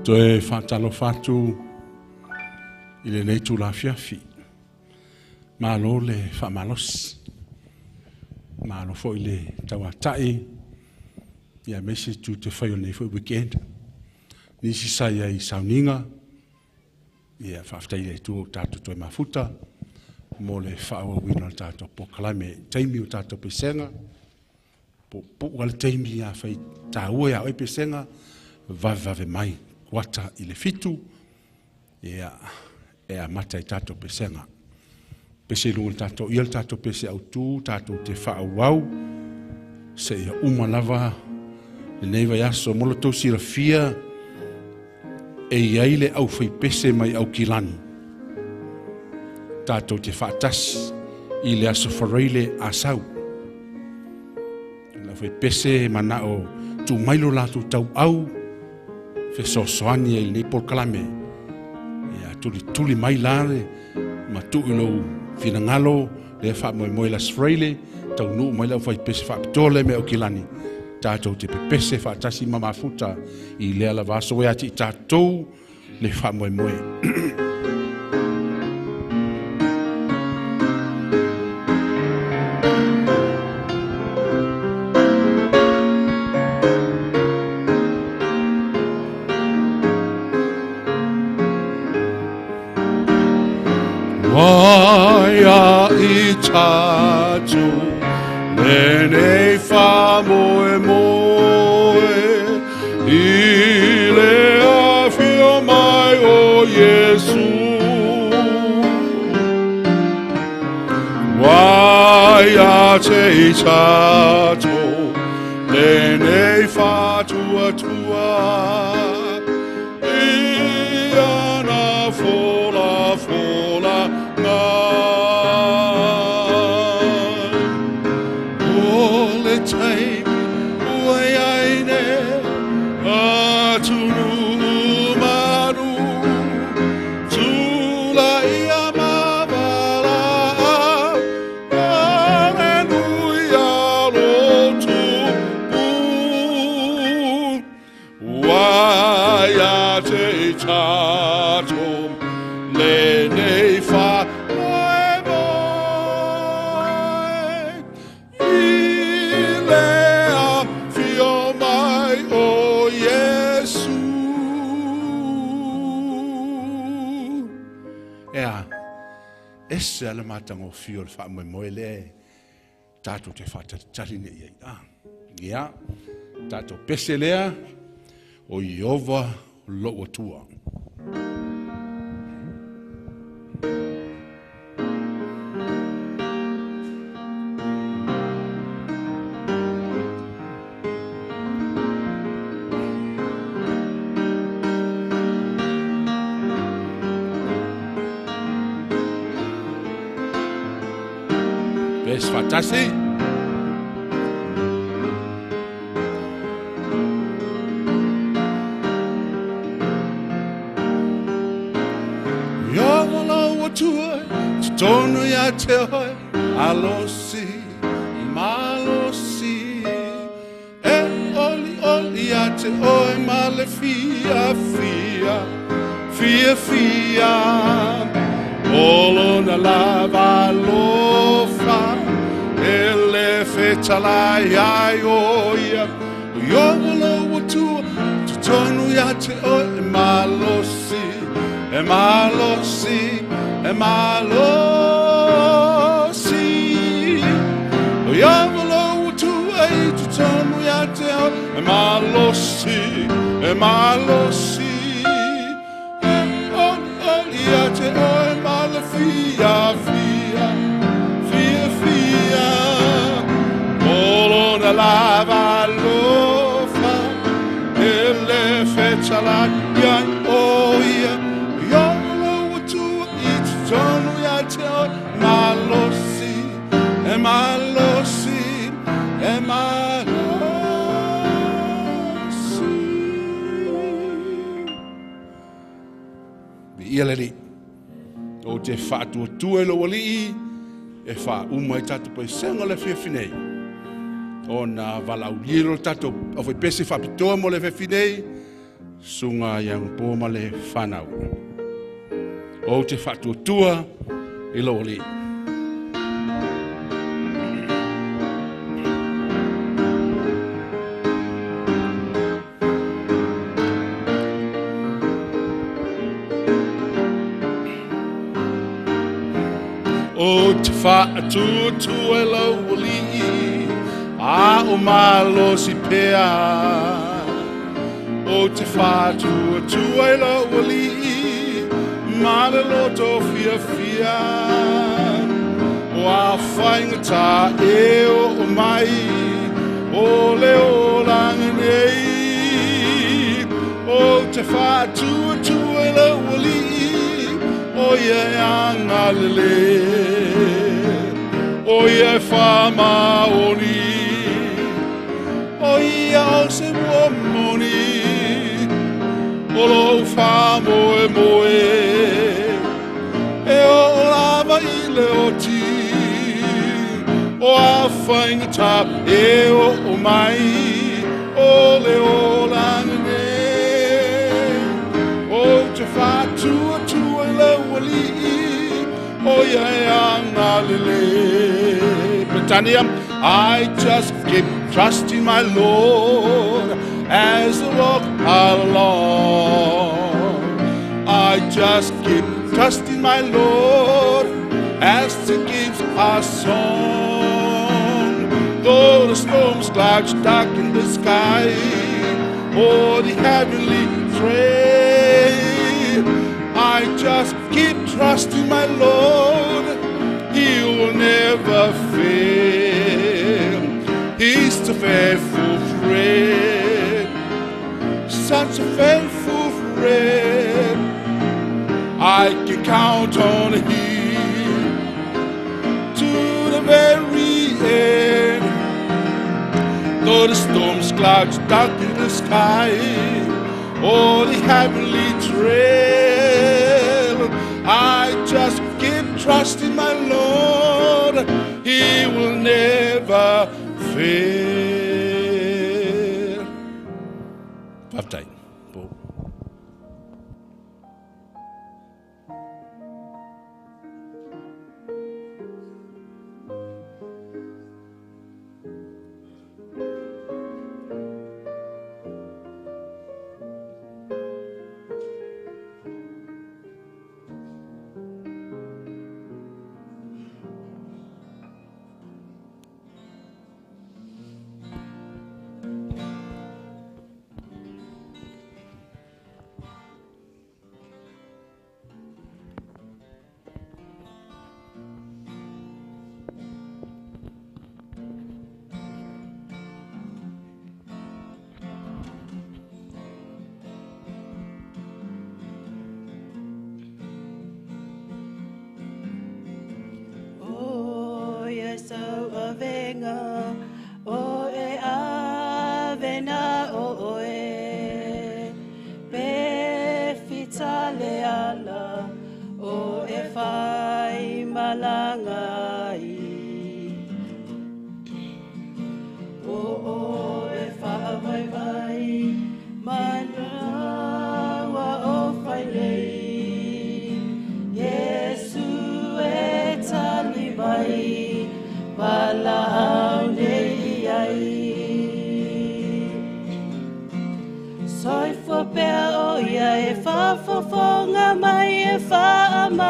Toe faatalofa atu i lenei itula afiafi. Malo le faamalosi, malo foi le tauatai, aemaise tiute fai o lenei foi weekend. Nisi sa i ai i sauniga, ia faafetai i le Atua ua tatou toe mafuta mo le faaauauina o le tatou polokalame. I taimi o tatou pesega, puupuu lava le taimi, afai e taua ia oe pesega, vavevave mai, 6:45 ia, e amata ai tatou pesega. Pese i luga o le tatou ia le tatou pese autu, tatou te faaauau seia uma lava lenei vaiaso. Mo lo outou silafia, e i ai le aufaipese mai Aukilani, tatou te faatasi i le aso Faraile Asau. Le aufaipese manao tuu mai lo latou tauau fesoasoani ai i lenei polokalame. Ia, tulituli mai la le matuu i lou finagalo, lea faamoemoe le aso Faraile, taunuu mai le aufaipese faapitoa lea mai Aukilani, tatou te pepese faatasi ma mafuta i lea lava aso e ati i tatou le faamoemoe. Waia i tatu lenei faamoemoe i le afio mai o Iesu. Waia te i tatu lenei faatuatua i ana fola fola nga. O le taimi ua iai nei atunuu manu, tulaia ma valaau, Aleluia lo tupu. Ua ia te i tatou lenei faamoemoe i le afio mai o Iesu. Ea, ese a le matagofie o le faamoemoe lea e tatou te faatalitali nei ai. Ia, tatou pese lea o Ieova lou Atua. Pese faatasi. Ieova lou Atua, totonu ia te oe, alosi, malosi, e oli oli ia te oe ma le fia fia, fia fia. O lona lava alofa, e le fetalai ai o ia. O Ieova lou Atua, totonu ia te oe, e malosi, e malosi, e malosi. O Ieova lou Atua, i totonu ia te oe, e malosi, e malosi, e oli oli ia te oe ma le fia fia, fia fia. O lona lava alofa, e le fetalai ai o ia. Ieova lou Atua, i totonu ia te oe, malosi, e malosi, e malosi. Viia le Alii. O te faatuatua i lou Alii e faauma ai tatou paisega o le afiafi nei. Ona valaaulia lo tatou aufaipese faapitoa mo le afiafi nei, Suga i agapo ma le fanau. O te faatuatua i lou Alii. O te faatuatua i lou Alii, a o malosi pea. O te faatuatua i lou Alii, ma le loto fiafia. O a faigata e oo mai, o le olaga nei. O te faatuatua i lou Alii, o ia e agalelei. O ia e faamaoni, o ia o se muamoni. O lou faamoemoe, e oo lava i le oti. O a faigata e oo mai, o le olaga nei. O te faatuatua i lou Alii, o ia e agalelei. Britannia, I just keep trusting my Lord as I walk along. I just keep trusting my Lord as He gives us song. Though the storms clouds darken the sky, or the heavenly trail, I just keep trusting my Lord. He will never fail. He's the faithful friend, such a faithful friend. I can count on Him to the very end. Though the storms clouds darken the sky, or the heavenly trail, I just keep trusting my Lord. He will never fail. Faafetai. Po. O ia sau avega, o e ave na o oe. Pe fita le ala, o e fai malanga ai. O o e whaavaivai, manawa o whai nei. Yesu e tali mai, valaau nei ai. Soifua pea o ia e whafofonga mai e whaamaoni.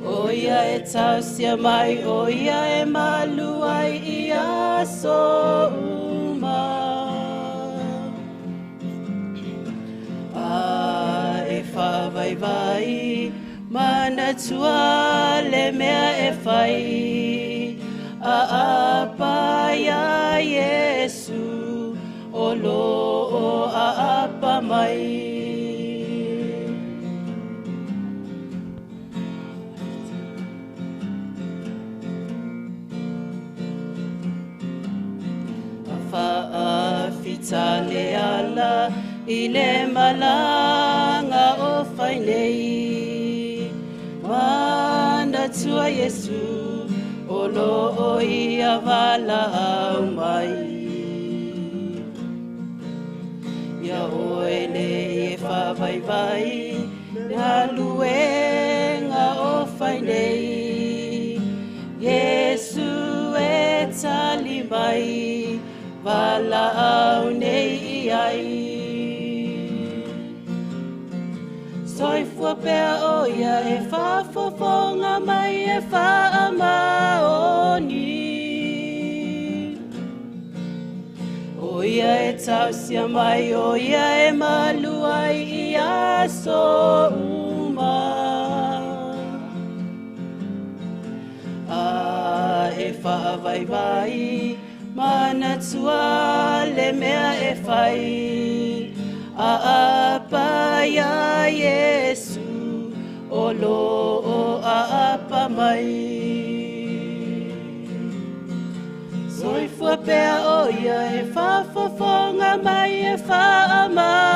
O ia e tausia mai, o ia e malu ai i aso uma. A e whavaivai, manatua le mea e whai. A apa ia Yesu, o lo o a apa mai. A whaafita le ala i le malanga o whai nei. Manatua Yesu, o lo o ia valaau mai. Galuega o fai nei, Iesu e tali mai, valaau nei i ai. Soifua pea o ia e faafofoga mai e faamaoni. O ia e tausia mai, o ia e malu ai i aso uma. A e faavaivai, manatua le mea e fai. Aapa ia Iesu, o loo aapa mai. Soifua pea o ia e faafofoga mai e faamaoni.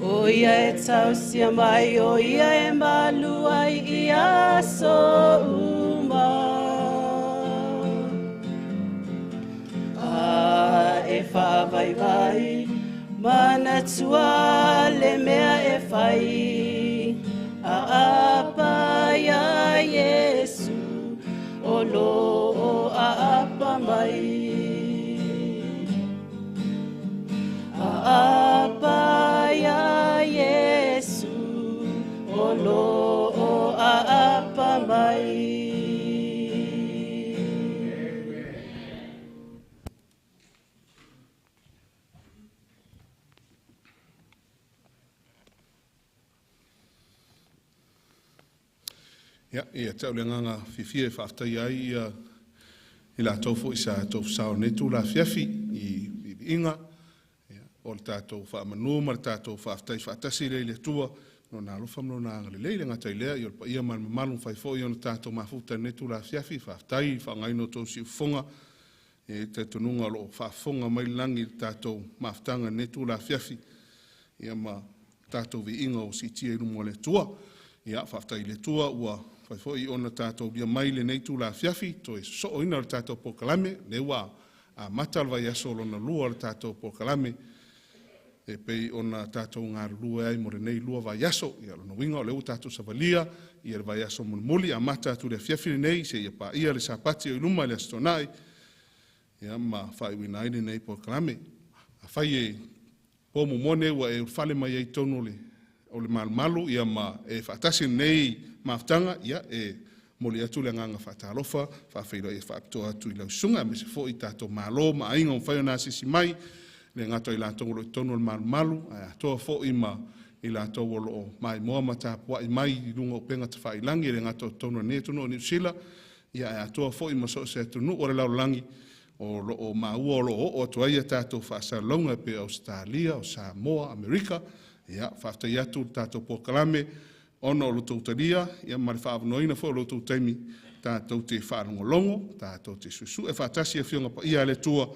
O ia e tausia mai, o ia e malu ai i aso uma. A e faavaivai, manatua le mea e fai. Aapa ia Iesu, o loo aapa mai. Aapa ia Iesu, o loo aapa mai. Ia, ia te au le agaga fiafia e faafetaia ai ia i latou foi sa toufasao nei tula afiafi i viiviiga, ia, o le tatou faamanu ma le tatou faafetai faatasi lea i le Atua lona alofa ma lona agalelei. Le gata i lea, ia o le paia ma le mamalu mafai foi ona tatou mafuta i lenei tula afiafi, faafetai i le faaaogaina o tou siufofoga, e talitonuga o lo o faafofoga mai le lagi i le tatou mafutaga i lenei tula afiafi, ia ma tatou viiga ua siitia i luma o le Atua. Ia, faafetai i le Atua ua fai foi ona tatou lia mai lenei itula afiafi, toe sosooina o le tatou polokalame, lea ua amata le vaiaso lona lua o le tatou polokalame, e pei ona tatou galulue ai mo lenei lua vaiaso. Ia, lona uiga o lea ua tatou savalia ia le vaiaso mulimuli, amata atu le afiafi lenei seia paia le Sapati o i luma i le Aso Toonai, ia ma faaiuina ai lenei polokalame. Afai e po muamua nei ua e ulufale mai ai i totonu o le malumalu, ia ma e faatasi lenei mafutaga, ia e momoli atu le agaga faatalofa, faafeiloai faapitoa atu i lau susuga, aemaise foi tatou malo ma aiga ua mafai ona asiasi mai, le gata i latou o lo o i totonu o le malumalu, ae atoa foi ma i latou o lo o maimoa ma tapuai mai i luga o upega tafailagi, le gata o totonu o lenei atunuu o Niu Sila, ia ae atoa foi ma so o se atunuu o le lalolagi o lo o maua o lo o oo atu ai a tatou faasalalauga e pei o Ausetalia, o Samoa, Amerika. Ia, faafetai atu le tatou polokalame ona o lo outou talia, ia ma le faaavanoaina foi o lo outou taimi tatou te faalogologo, tatou te suesue faatasi afioga paia a le Atua,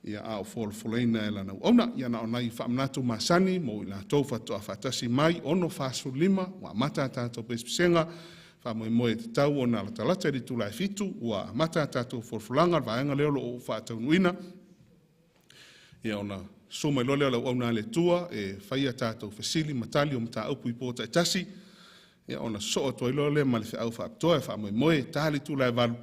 ia a o folafolaina e lana auauna. Ia na o nai faamanatu masani mo i latou faatoa faatasi mai, 6:45 ua amata a tatou pesepesega, faamoemoe e tatau ona latalata i le itula e 7 ua amata a tatou folafolaga, le vaega lea o lo o faataunuuina. Ia ona susu mai loa lea o le auauna a le Atua e fai a tatou fesili ma tali o mataupu i po taitasi, ia ona sosoo atu ai loa lea ma le feau faapitoa e faamoemoe e ta le itula e 8,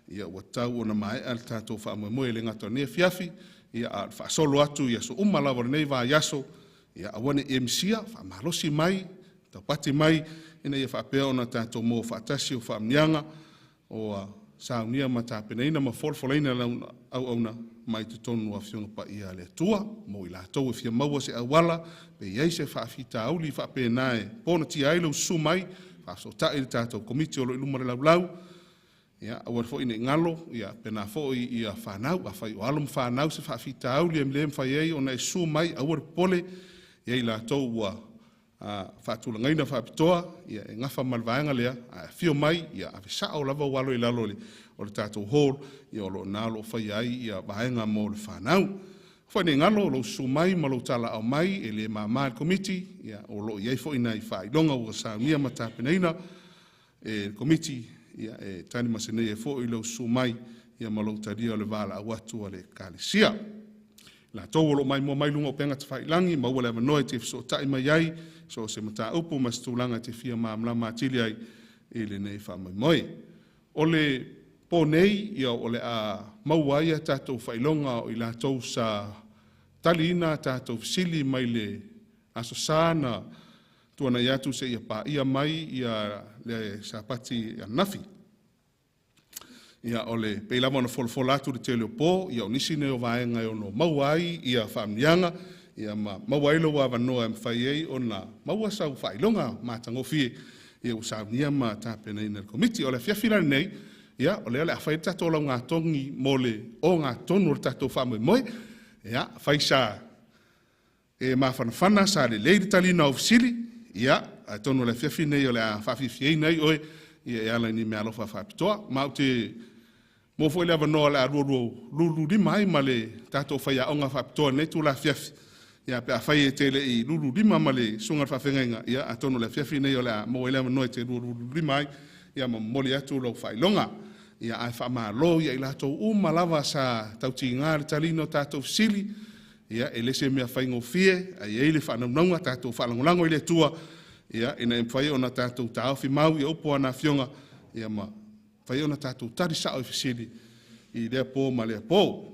ia ua tatau ona maea le tatou faamoemoe le gata o lenei afiafi, ia a o le faasolo atu i aso uma lava o lenei vaiaso, ia aua ne i e misia, faamalosi mai, taupati mai, ina ia faapea ona tatou maua faatasi o faamanuiaga o saunia ma tapenaina ma folafolaina auauna mai totonu o afioga paia a le Atua. Mo i latou e fia maua se auala, pe i ai se faafitauli faapena e ponatia ai lou susu mai, faafesootai le tatou komiti o lo o i luma o le laulau. Ia, aua foi ne i galo, ia pena foi ia fanau, afai o alo ma fanau se faafitauli e le mafai ai ona e susu mai, aua le popole, ia i latou ua faatulagaina faapitoa, ia e gafa ma le vaega lea, a afio mai, ia ave sao lava ua alo i lalo o le tatou hall, ia o lo o na o lo o faia ai ia vaega mo le fanau. Foi ne i galo lou susu mai ma lou talaau mai, e le mama le komiti, ia o lo o i ai foi nai faailoga ua saunia ma tapenaina e le komiti, ia e tali masenei ai foi lou susu mai, ia ma lou talia o le valaau atu a le Ekalesia. Latou o lo mai mua mai luga o upega tafailagi, maua le avanoa e te fesootai mai ai, so o se mataupu ma se tulaga e te fia malamalama atili ai i lenei faamoemoe. O le po nei, ia o le a maua ai a tatou faailoga o i latou sa taliina a tatou fesili mai le Aso Sa na tuanai atu seia paia mai ia le Sapati ananafi. Ia o le pei lava ona folafola atu le tele o po, ia o nisi nei o vaega e ono maua ai ia faamanuiaga, ia ma maua ai lou avanoa e mafai ai ona maua sau faailoga matagofie ia ua saunia ma tapenaina e le Komiti. O le afiafi la lenei, ia o lea o le a fai le tatou laugatogi mo le ogatotonu o le tatou faamoemoe. Ia, fai sa e mafanafana, sa lelei le taliina o fesili, ia atonu o le afiafi nei o le a faafiafiaina ai oe ia e ala i ni meaalofa faapitoa. Ma ou te maua foi le avanoa o le a lululima ai ma le tatou faiaoga faapitoa i lenei itula afiafi. Ia pe afai e te le i lululima ma le susuga i le faafeagaiga, ia atonu o le afiafi nei o le a maua ai le avanoa e te lululima ai, ia ma momoli atu lou faailoga. Ia ae faamalo ia i latou uma lava sa tautiga le taliina o tatou fesili. Ia e le se mea faigofie, ae i ai le faanaunauga tatou faalagolago i le Atua, ia ina ia mafai ona tatou taofi mau ia upu a ana afioga, ia ma mafai ona tatou tali sao i fesili i lea po ma lea po.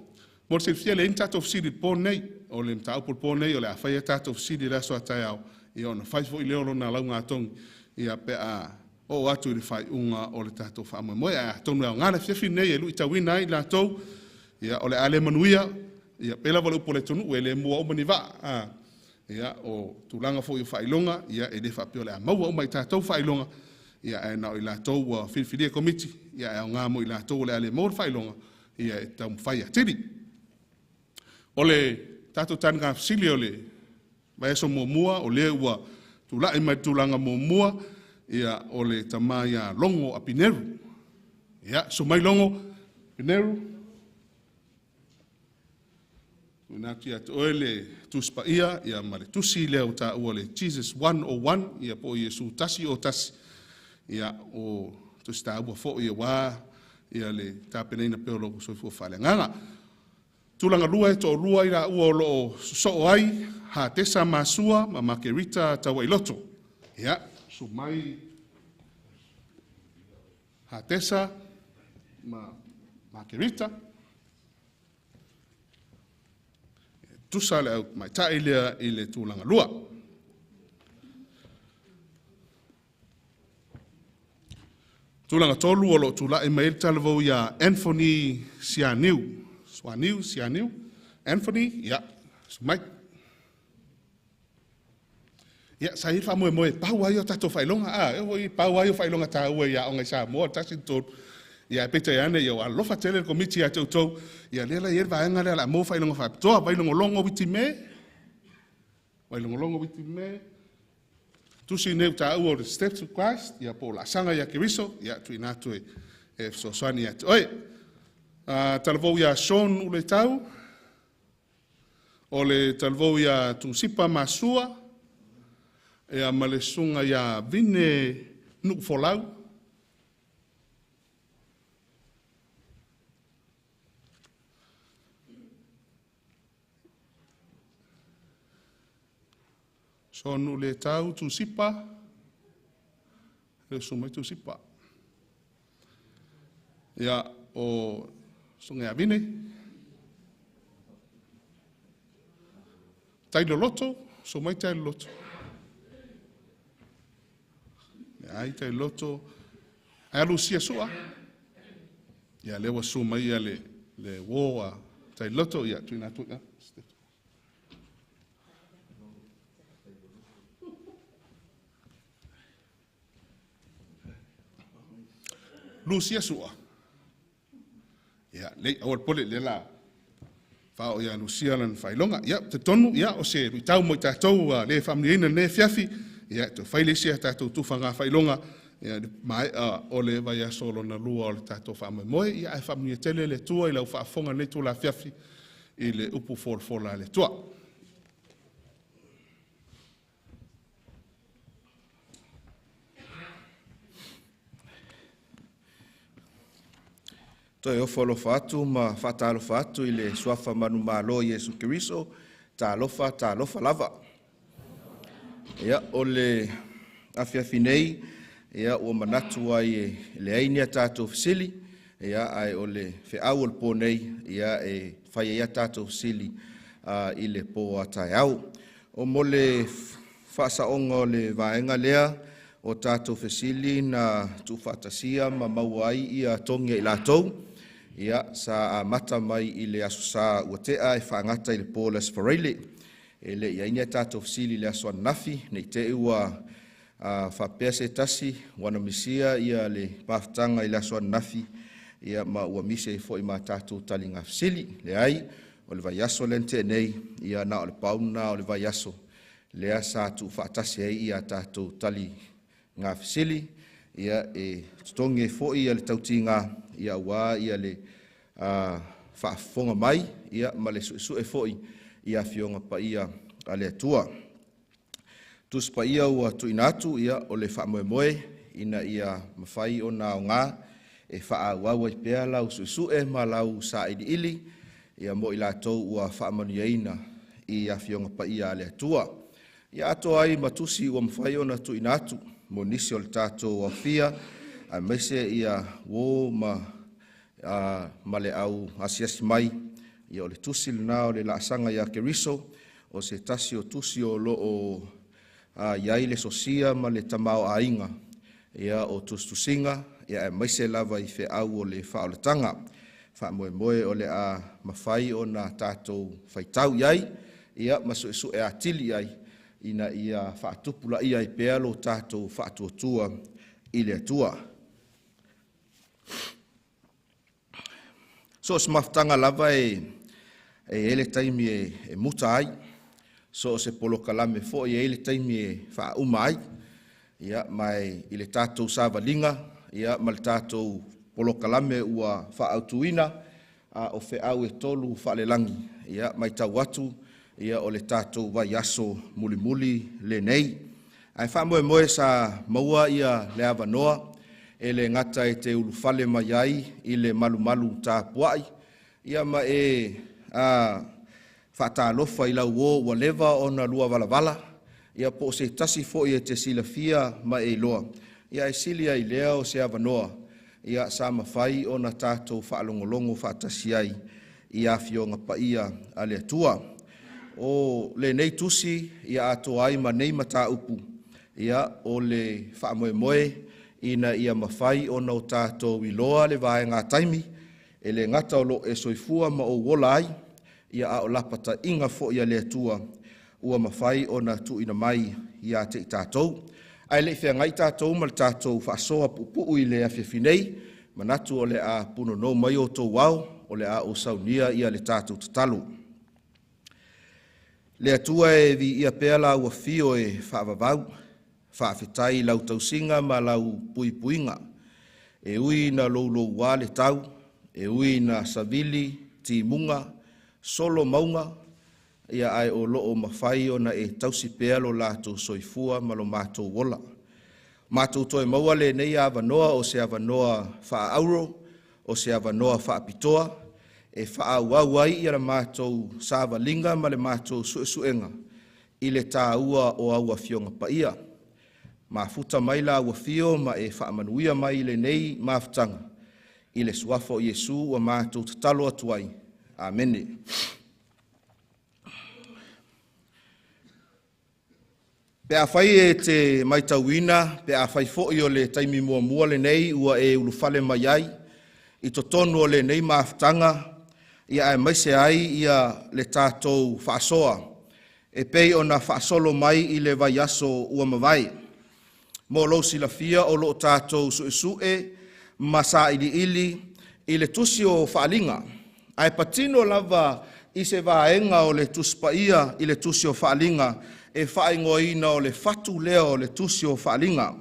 Mo le silafia, e leai ni tatou fesili i le po lenei. O le mataupu i le po lenei, o le a fai a tatou fesili i le aso a taeao, ia ona fai foi lea o lona laugatogi, ia pe a oo atu i le faaiuga o le tatou faamoemoe. Ae atonu e aoga le afiafi lenei e luitauina ai i latou, ia o le a le manuia, ia pei lava o le upu a le atunuu, e le mua uma ni vaa. Ia o tulaga foi o faailoga, ia e le faapea o le a maua uma i tatou faailoga, ia ae na o i latou ua filifilia e Komiti, ia ae aoga mo i latou o le a le maua le faailoga, ia e taumafai atili. O le tatou taliga fesili o le vaiaso muamua, o lea ua tulai mai le tulaga muamua, ia o le tama ia Logo Apineru. Ia, susu mai Logo Apineru. Tuuina atu ia te oe le Tusi Paia, ia ma le tusi lea ua taua le Jesus 101, ia po o Iesu 101, ia o tusi taua foi aua ia le tapenaina pea o lou soifua faaleagaga. Tulaga lua e toalua i laua o loo sosoo ai, Hatesa Masua ma Makerita Tauailoto. Ia, susu mai Hatesa ma Makerita. Tusa le au maitai lea i le tulaga lua. Tulaga tolu o loo tulai mai le talavou ia Anthony Sianiu. Suaniu, Sianiu, Anthony, ia, susu mai. Ia, sa i faamoemoe pau ai o tatou faailoga. E oi pau ai o faailoga taua ia aoga i Samoa, 1 3. Ia peitai ane ia alofa tele le komiti ia te outou. Ia lea la i ai le vaega lea o le a maua faailoga faapitoa. Vailogologo Witime. Vailogologo Witime. Tusi nei taua o the Steps to Christ, ia po o laasaga ia Keriso, ia tuuina atu e fesoasoani ia te oe. Talavou ia Sean Uletau, o le talavou ia Tusipa Masua, ia ma le susuga ia Vine Nuufolau. Sean Uletau, Tusipa, le susu mai Tusipa. Ia, o susuga ia Vine. Tailoloto, susu mai Tailoloto. Ia, ai Tailoloto. Ai Lucia Sua. Ia, lea ua susu mai ia le uo a Tailoloto, ia, tuuina atu, ia. Lucia Sua. Ia, lei, awal pole le la whao ia Lucia lan whailonga. Ia, te tonu, ia, o se ruitau mo i tātou le whaamniaina ne fiafi. Ia, te whaile sia tātou tuwha ngā whailonga. Ia, mai, o le vai aso lona lua o le tātou whaamoemoe. Ia, ai whaamnia tele le tua i lau whaafonga nei tū la fiafi i le upu folafola le tua. Toe ofo alofa atu ma faatalofa atu i le suafa manumalo Iesu Keriso, talofa, talofa lava. Ia, o le afiafi nei, ia, ua manatu ai e leai ni a tatou fesili, ia, ae o le feau o le pō nei, ia, e fai ai a tatou fesili i le pō a taeao. O mo le faasaoga o le vaega lea, o tatou fesili na tuufaatasia ma maua ai ia togi e i latou, ia, sa amata mai i le Aso Sa ua tea e faagata i le pō o le Aso Faraile. E le i ai ni a tatou fesili i le aso ananafi, nei te i ua faapea se tasi ua na misia ia le mafutaga i le aso ananafi, ia ma ua misi ai foi ma tatou taliga fesili. Leai, o le vaiaso lea na tea nei, ia na o le pau lena o le vaiaso lea sa tuufaatasi ai ia tatou taliga fesili, ia e totogi ai foi ia le tautiga, ia aua ia le faafofoga mai, ia ma le suesue foi i afioga paia a le Atua. Tusi Paia ua tuuina atu, ia o le faamoemoe ina ia mafai ona aoga e faaauau ai pea lau suesue ma lau sailiili, ia mo i latou ua faamanuiaina i afioga paia a le Atua. Ia atoa ai ma tusi ua mafai ona tuuina atu mo nisi o le tatou aofia, aemaise ia uo ma le au asiasi mai, ia o le tusi lena o le laasaga ia Keriso, o se tasi o tusi o loo iai le sosia ma le tamaoaiga, ia o tusitusiga, ia aemaise lava i feau o le faaolataga. Faamoemoe o le a mafai ona tatou faitau i ai, ia ma suesue atili i ai, ina ia faatupulaia ai pea lo tatou faatuatua i le Atua. So o se mafutaga lava e i ai le taimi e muta ai, so o se polokalame foi e i ai le taimi e faauma ai, ia, ma i le tatou savaliga, ia, ma le tatou polokalame ua faaautuina, o feau e tolu faalelagi, ia, matau atu, ia, o le tatou vaiaso mulimuli lenei. Ae faamoemoe sa maua ia le avanoa e le gata e te ulufale mai ai i le malumalu tapuai, ia ma e faatalofa i lau o ua leva ona lua valavala, ia po o se tasi foi e te silafia ma e iloa, ia ae sili ai lea o se avanoa, ia sa mafai ona tatou faalogologo faatasi ai i afioga paia a le Atua. O lenei tusi ia atoa ai ma nei mataupu, ia o le faamoemoe ina ia mafai ona o tatou iloa le vaega taimi, e le gata o lo e soifua ma ou ola ai, ia a o lapataiga foi a le Atua ua mafai ona tuuina mai ia te i tatou. Ae le i feagai tatou ma le tatou faasoa puupuu i le afiafi nei, manatu o le a punonou mai outou ao, o le a ou saunia ia le tatou tatalo. Le Atua e viia pea lau afio e faavavau, faafetai i lau tausiga ma lau puipuiga. E ui ina louloua le tau, e ui ina savili timuga, solo mauga, ia ae o loo mafai ona e tausi pea lo latou soifua ma lo matou ola. Matou toe maua lenei avanoa o se avanoa faaauro, o se avanoa faapitoa, e faaauau ai ia le matou savaliga ma le matou suesuega i le taua o au afioga paia. Mafuta mai lau afio ma e faamanuia mai i lenei mafutaga, i le suafa o Iesu ua matou tatalo atu ai. Amene. Pe afai e te matauina, pe afai foi o le taimi muamua lenei ua e ulufale mai ai i totonu o lenei mafutaga, ia aemaise ai ia le tatou faasoa e pei ona faasolo mai i le vaiaso ua mavae. Mo lou silafia o loo tatou suesue ma sailiili i le tusi o Faaliga, ae patino lava i se vaega o le Tusi Paia i le tusi o Faaliga e faaigoaina o le fatu lea o le tusi o Faaliga.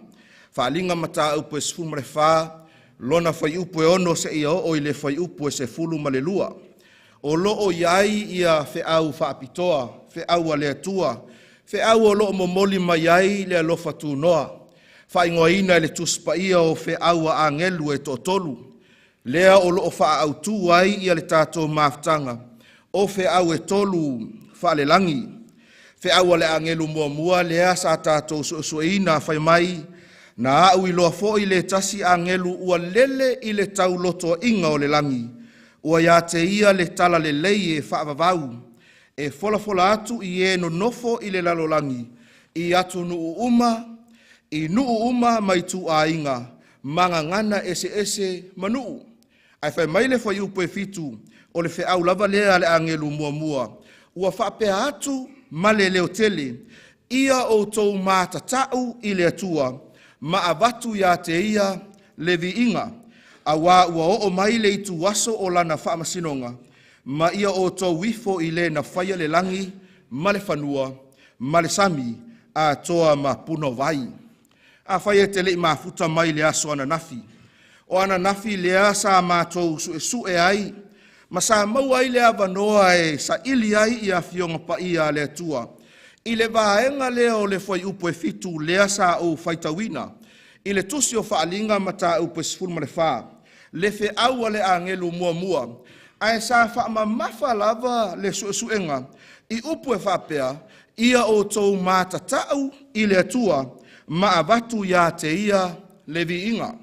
Faaliga mataupu e 14, lona fuaiupu e 6 seia oo i le fuaiupu e 12. O loo i ai ia feau faapitoa, feau a le Atua, feau o loo momoli mai ai le alofa tunoa, faaigoaina e le Tusi Paia o feau a agelu e toatolu. Lea o loo faaautu ai ia le tatou mafutaga o feau e tolu faalelagi. Feau a le agelu muamua lea sa tatou suesueina fai mai, na au iloa foi le tasi agelu ua lele i le taulotoa'iga o le lagi, ua ia te ia le talalelei e faavavau, e folafola atu i e nonofo i le lalolagi, i atunuu uma, i nuu uma ma ituaiga, ma gagana eseese ma nuu. Ae fai mai le fuaiupu e 7, o le feau lava lea a le agelu muamua, ua faapea atu ma le leotele, ia outou matata'u i le Atua, ma avatu ia te ia le viiga, auā ua oo mai le ituaso o lana faamasinoga, ma ia outou ifo i le na faia le lagi ma le fanua ma le sami atoa ma punouai. Afai e te lei mafuta mai le aso ananafi, o ananafi lea sa matou suesue ai ma sa maua ai le avanoa e saili ai ia Afioga Paia a le Atua i le vaega lea o le fuaiupu e 7 lea sa ou faitauina i le tusi o Faaaliga mataupu e 14, le feau a le agelu muamua, ae sa faamamafa lava le suesuega i upu e faapea, ia outou matata'u i le Atua ma avatu ia te ia le viiga.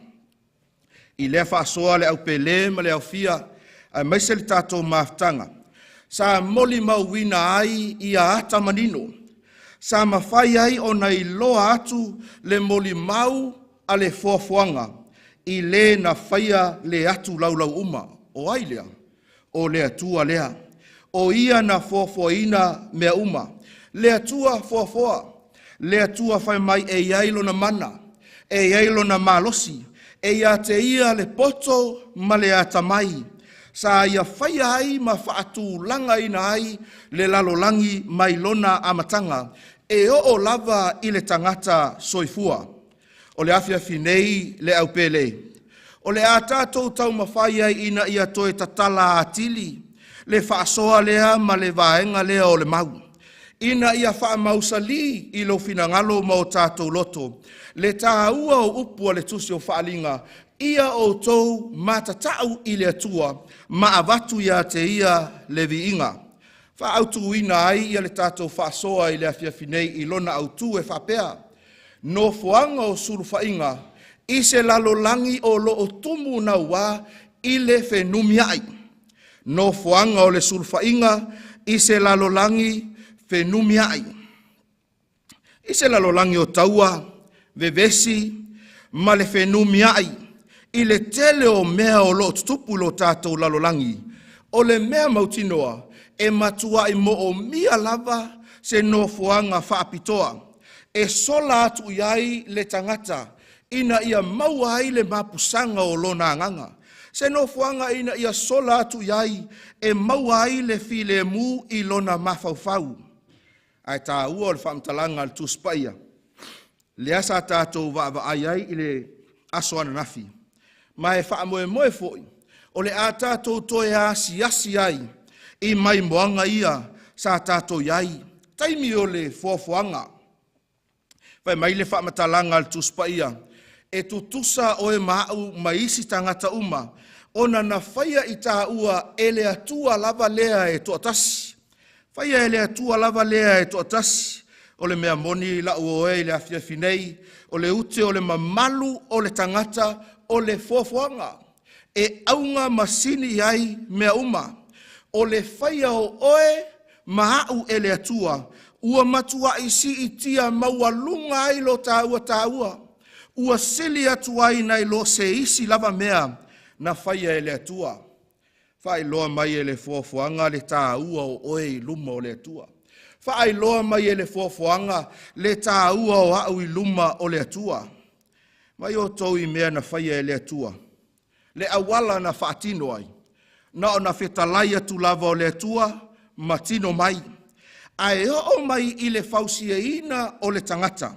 I lea faasoa le aupele ma le aofia aemaise le tatou mafutaga, sa molimauina ai ia ata manino, sa mafai ai ona iloa atu le molimau a le foafoaga i le na faia le atu laulau uma. O ai lea? O le Atua lea. O ia na foafoaina mea uma. Le Atua foafoa. Le Atua fai mai e i ai lona mana, e i ai lona malosi, e ia te ia le poto ma le atamai, sa ia faia ai ma faatulagaina ai le lalolagi mai lona amataga, e oo lava i le tagata soifua. O le afiafi nei le aupele, o le a tatou taumafai ai ina ia toe tatala atili le faasoa lea ma le vaega lea o le mau, ina ia faamausalī i lou finagalo ma o tatou loto le tāua o upu a le tusi o Faaaliga, ia outou matata'u i le Atua ma avatu ia te ia le viiga. Faaautuina ai ia le tatou faasoa i le afiafi nei i lona autu e faapea, nofoaga o sulufaiga i se lalolagi o lo o tumu nauā i le fenumiai. Nofoaga o le sulufaiga i se lalolagi fenumiai. I se lalolagi o taua, vevesi ma le fenumiai i le tele o mea o lo o tutupu i lo tatou lalolagi, o le mea mautinoa e matuai moomia lava se nofoaga faapitoa e sola atu i ai le tagata ina ia maua ai le mapusaga o lona agaga. Se nofoaga ina ia sola atu i ai e maua ai le filemu i lona mafaufau. Ae tāua o le faamatalaga a le Tusi Paia lea sa tatou vaavaai ai i le aso ananafi, ma e faamoemoe foi o le a tatou toe asiasi ai i maimoaga ia sa tatou i ai, taimi o le foafoaga. Fai mai le faamatalaga a le Tusi Paia, e tutusa oe ma au ma isi tagata uma, ona na faia i tāua e le Atua lava lea e toatasi. Faia e le Atua lava lea e toatasi. O le mea moni lau oe i le afiafi nei, o le ute o le mamalu o le tagata o le foafoaga, e auga masini ai mea uma. O le faia o oe ma au e le Atua, ua matuai siitia maualuga ai lo tāua tāua, ua sili atu ai nai lo se isi lava mea na faia e le Atua. Faailoa mai e le foafoaga le tāua o oe i luma o le Atua. Faailoa mai e le foafoaga le tāua o au i luma o le Atua. Mai outou i mea na faia e le Atua, le auala na faatino ai, na ona fetalai atu lava o le Atua ma tino mai, ae oo mai i le fausiaina o le tagata,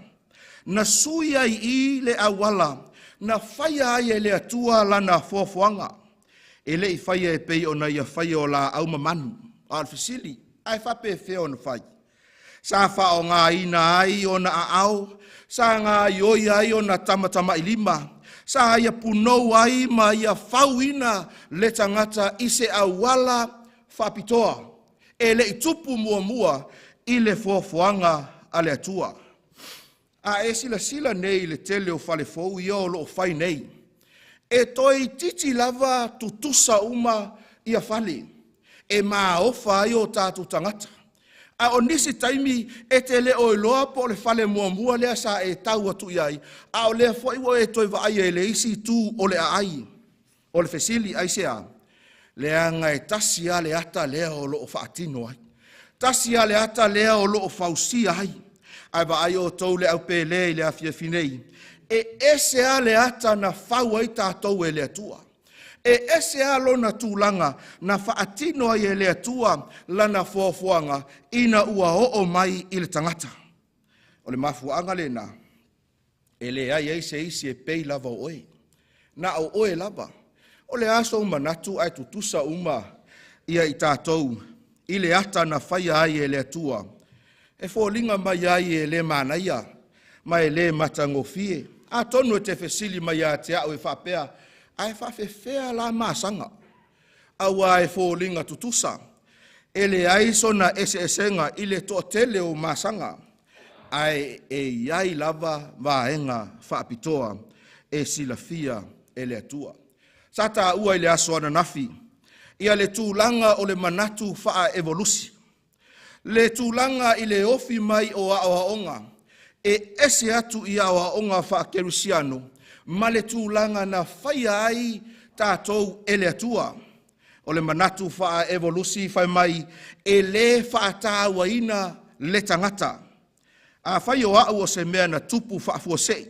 na sui ai i le auala, na faia ai e le Atua lana foafoaga. E le i faia e pei ona ia faia o laau ma manu, a o le fesili, ae faapefea ona fai? Sa faaaogaina ai ona aao, sa gaioi ai ona tamatamailima, Sa ia punou ai ma ia fauina le tagata i se auala faapitoa e le i tupu muamua i le foafoaga a le Atua. A e silasila nei i le tele o fale fou ia o lo o fai nei, e toeitiiti lava tutusa uma ia fale e maofa ai o tatou tagata. A o nisi taimi e te le o iloa po o le fale muamua lea sa e tau atu i ai, a o lea foi ua e toe vaaia i le isi itu o le aai. O le fesili, aisea? Leaga e tasi lava le ata lea o lo o faatino ai. Tasi lava le ata lea o lo o fausia ai. Ae vaai outou le au pele i le afiafi nei, e ese lava le ata na fau ai tatou e le Atua. E ese lava lona tulaga na faatino ai e le Atua lana foafoaga ina ua oo mai i le tagata. O le mafuaaga lena e leai ai se isi e pei lava o oe. Na o oe lava. O le a sou manatu ae tutusa uma ia i tatou i le ata na faia ai e le Atua, e foliga mai ai e le manaia ma e le matagofie. Atonu e te fesili mai ia te au e faapea, ae faapefea la masaga? Aua e foliga tutusa, e leai sona eseesega i le toatele o masaga, ae e i ai lava vaega faapitoa e silafia e le Atua. Sa taua i le aso ananafi ia le tulaga o le manatu faaevolusi, le tulaga i le ofi mai o aoaoga e ese atu i aoaoga faakerisiano ma le tulaga na faia ai tatou e le Atua. O le manatu faaevolusi fai mai e le faatauaina le tagata. Afai o au o se mea na tupu faafuasei,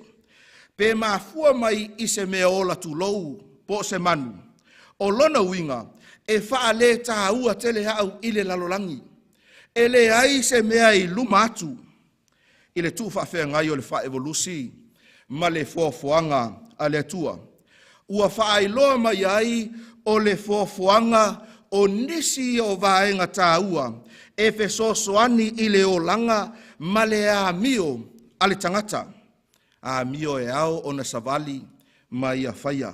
pe mafua mai i se mea ola tulou po o se manu, o lona uiga e faaletaua tele au i le lalolagi. E leai se mea i luma atu i le tuufaafeagai o le faaevolusi ma le foafoaga a le Atua. Ua faailoa mai ai o le foafoaga o nisi ia o vaega taua e fesoasoani i le olaga ma le amio a le tagata. Amio e ao ona savali ma ia faia.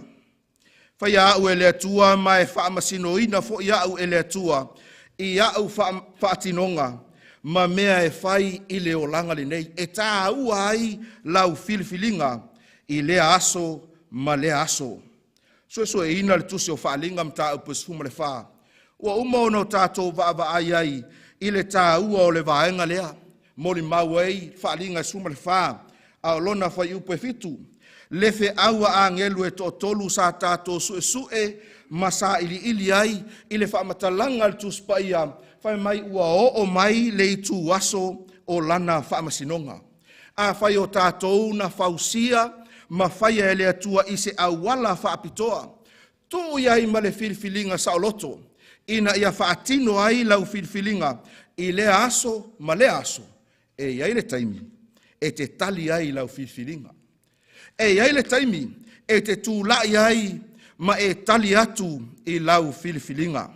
Faia au e le Atua ma e faamasinoina foi au e le Atua i au faatinoga ma mea e fai i le olaga lenei. E taua ai lau filifiliga i lea aso ma lea aso. Suesueina le tusi o Faaaliga mataupu e 14. Ua uma ona tatou vaavaai ai i le taua o le vaega lea. Molimau ai Faaaliga 14, a o lona fuaiupu e 7. Le feau a agelu e toatolu sa tatou suesue ma sailiili ai i le faamatalaga a le Tusi Paia, fai mai ua oo mai le ituaso o lana faamasinoga. Afai o tatou na fausia ma faia e le Atua i se auala faapitoa, tuu i ai ma le filifiliga saoloto, ina ia faatino ai lau filifiliga i lea aso ma lea aso. E i ai le taimi e te tali ai i lau filifiliga. E i ai le taimi e te tulai ai ma e tali atu i lau filifiliga.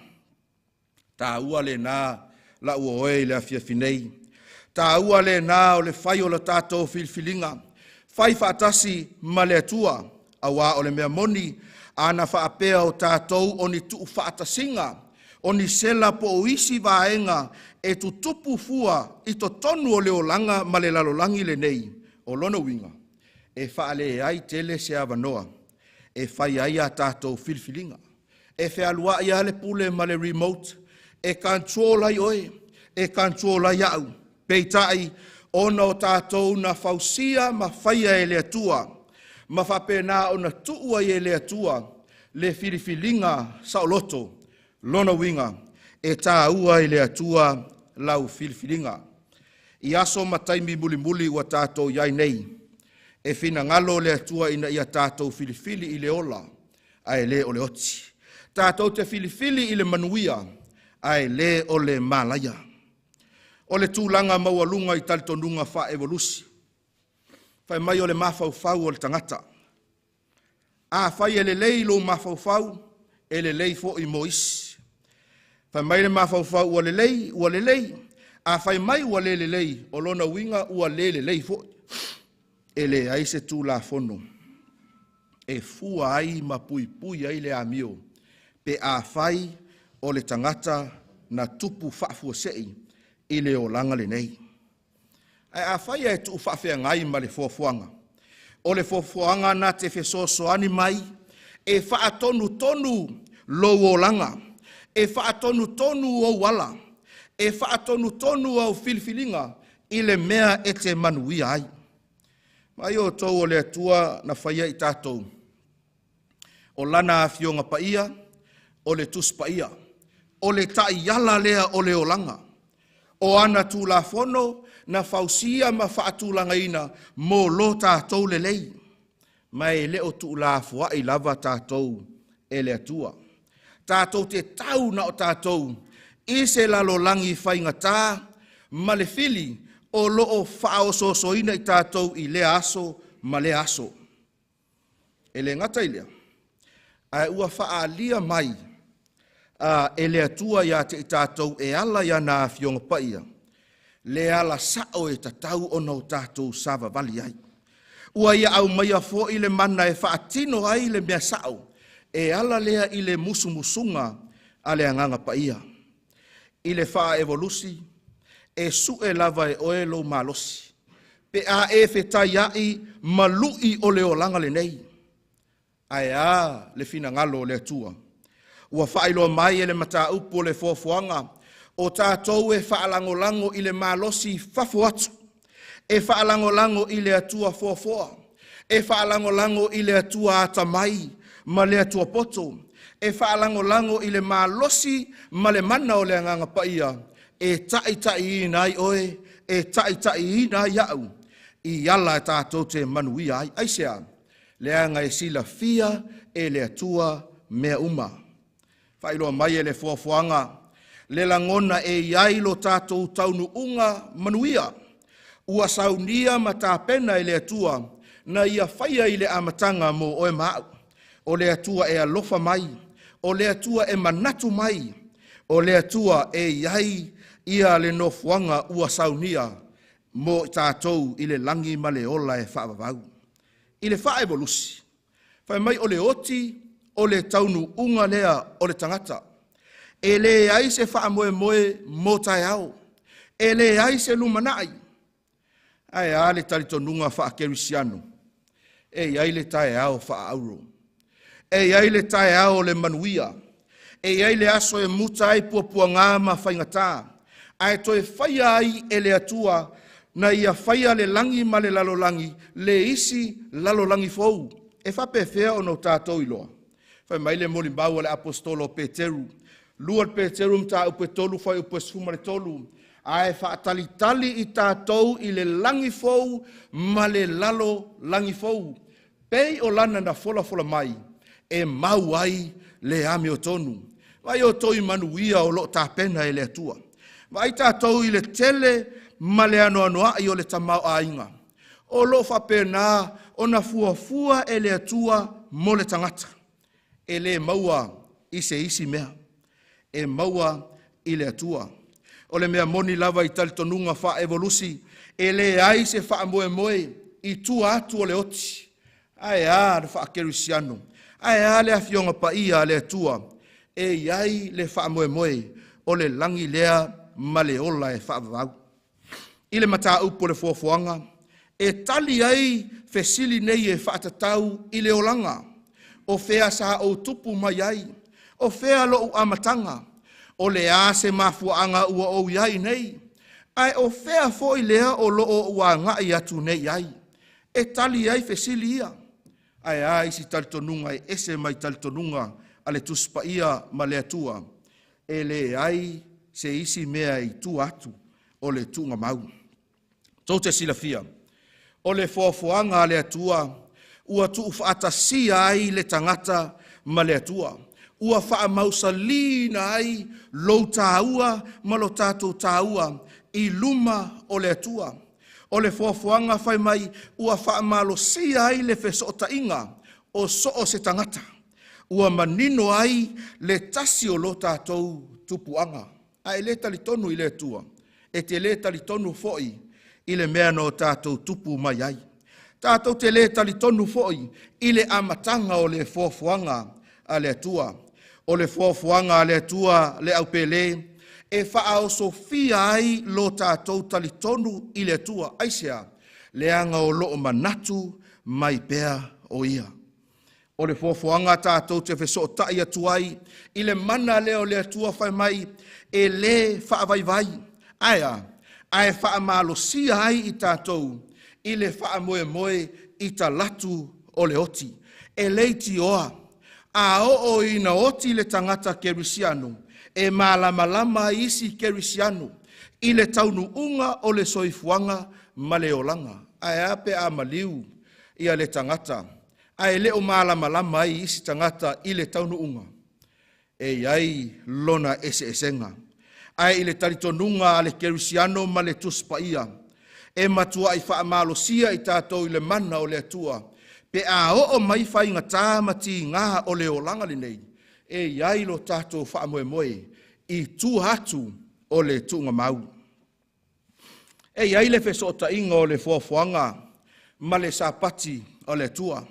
Taua lena lau oe i le afiafi nei. Taua lena o le fai o le tatou filifiliga. Fai faatasi ma le Atua, auā o le mea moni, ana faapea o tatou o ni tuufaatasiga, o ni sela po o isi vaega e tutupu fua i totonu o le olaga ma le lalolagi lenei, o lona uiga, e faaleai tele se avanoa e fai ai a tatou filifiliga. E fealuai lava le pule ma le remote, e control ai oe, e control ai au. Peitai, ona o tatou na fausia ma faia e le Atua, ma faapena ona tuu ai e le Atua le filifiliga saoloto, lona uiga, e taua i le Atua lau filifiliga. I aso ma taimi mulimuli ua tatou i ai nei, e finagalo le Atua ina ia tatou filifili i le ola, ae le o le oti. Tatou te filifili i le manuia, ae le o le malaia. O le tulaga maualuga i talitonuga faaevolusi, fai mai o le mafaufau o le tagata. Afai e lelei lou mafaufau, e lelei foi mo isi. Fai mai le mafaufau ua lelei, ua lelei. A fai mai ua le lelei, o lona uiga ua le lelei foi. E leai se Tulafono e fua ai ma puipui ai le amio pe afai o le tagata na tupu faafuasei i le olaga lenei. Ae afai ae tuu faafeagai ma le foafoaga, o le foafoaga na te fesoasoani mai e faatonutonu lou olaga, e faatonutonu ou ala, e faatonutonu au filifiliga i le mea e te manuia ai. Vaai outou o le Atua na faia i tatou, o lana afioga paia, o le Tusi Paia, o le taiala lea o le olaga, o ana Tulafono na fausia ma faatulagaina mo lo tatou lelei, ma e le o tuulafoai lava tatou e le Atua. Tatou te tau na o tatou i se lalolagi faigata ma le fili o lo o faaosoosoina i tatou i lea aso ma lea aso. E le gata i lea, ae ua faaalia mai e le Atua ia te i tatou e ala i ana afioga paia, le ala sao e tatau ona o tatou savavali ai. Ua ia aumaia foi le mana e faatino ai le mea sao, e ala lea i le musumusuga a le Agaga Paia. I le faaevolusi, e sue lava e oe lou malosi, pe a e fetaiai ma lui o le olaga lenei. Ae a le finagalo o le Atua? Ua faailoa mai e le mataupu o le foafoaga, o tatou e faalagolago i le malosi fafo atu, e faalagolago i le Atua foafoa, e faalagolago i le Atua atamai ma le Atua poto, e faalagolago i le malosi ma le mana o le Agaga Paia, e taitaiina ai oe, e taitaiina ai au, i ala e tatou te manuia ai. Aisea? Leaga e silafia e le Atua mea uma. Faailoa mai e le foafoaga le lagona e i ai lo tatou taunuuga manuia, ua saunia ma tapena e le Atua na ia faia i le amataga mo oe ma au. O le Atua e alofa mai, o le Atua e manatu mai, o le Atua e i ai ia le nofoaga ua saunia mo i tatou i le lagi ma le ola e faavavau. I le faaevolusi, fai mai o le oti o le taunuuga lea o le tagata. E leai se faamoemoe mo taeao, e leai se lumanai. Ae a le talitonuga faakerisiano? E i ai le taeao faaauro, e i ai le taeao o le manuia, e i ai le aso e muta ai puapuaga ma faigata, ae toe faia ai e le Atua na ia faia le lagi ma le lalolagi, le isi lalolagi fou. E faapefea ona o tatou iloa? Fai mai le molimau a le apostolo o Peteru, 2 Peteru mataupu e 3 fuaiupu e 13, ae faatalitali i tatou i le lagi fou ma le lalolagi fou, pei o lana na folafola mai, e mau ai le amiotonu. Vaai outou i manuia o lo o tapena e le Atua. Vaai tatou i le tele ma le anoanoai o le tamaoaiga o lo o faapena ona fuafua e le Atua mo le tagata. E le maua i se isi mea, e maua i le Atua. O le mea moni lava i talitonuga faaevolusi, e leai se faamoemoe i tua atu o le oti. Ae a le faakerisiano? Ae a le afioga paia a le Atua? E i ai le faamoemoe o le lagi lea ma le ola e faavavau. I le mataupu o le foafoaga, e tali ai fesili nei e faatatau i le olaga. O fea sa ou tupu mai ai? O fea lou amataga? O le a se mafuaaga ua ou i ai nei? Ae o fea foi lea o lo o ou agai atu nei ai? E tali ai fesili ia. Ae a isi talitonuga e ese mai talitonuga a le Tusi Paia ma le Atua? E leai se isi mea i tua atu o le tuugamau. Tou te silafia, o le foafoaga a le Atua ua tuufaatasia ai le tagata ma le Atua. Ua faamausalina ai lou tāua ma lo tatou tāua i luma o le Atua. O le foafoaga fai mai ua faamalosia ai le fesootaiga o so o se tagata. Ua manino ai le tasi o lo tatou tupuaga. Ae le talitonu i le Atua, e te le talitonu foi i le mea na o tatou tupu mai ai. Tatou te lē talitonu foʻi i le amataga o le foafoaga a le Atua. O le foafoaga a le Atua le aupēlē e faaosofia ai lo tatou talitonu i le Atua. Aisea? Leaga o loo manatu mai pea o Ia. O le foafoaga tatou te fesootai atu ai i le mana lea o le Atua fai mai e lē faavaivai, ae a? Ae faamalosia ai i tatou i le faamoemoe i talaatu o le oti. E leitioa a oo ina oti le tagata kerisiano, e malamalama ai isi kerisiano i le taunuuga o le soifuaga ma le olaga. Ae a pe a maliu ia le tagata ae le o malamalama ai isi tagata i le taunuuga? E i ai lona eseesega. Ae i le talitonuga a le kerisiano ma le Tusi Paia, e matuai faamalosia i tatou i le mana o le Atua pe a oo mai faigatā ma tigā o le olaga lenei, e i ai lo tatou faamoemoe i tua atu o le tuugamau. E i ai le fesootaiga o le foafoaga ma le Sapati o le Atua.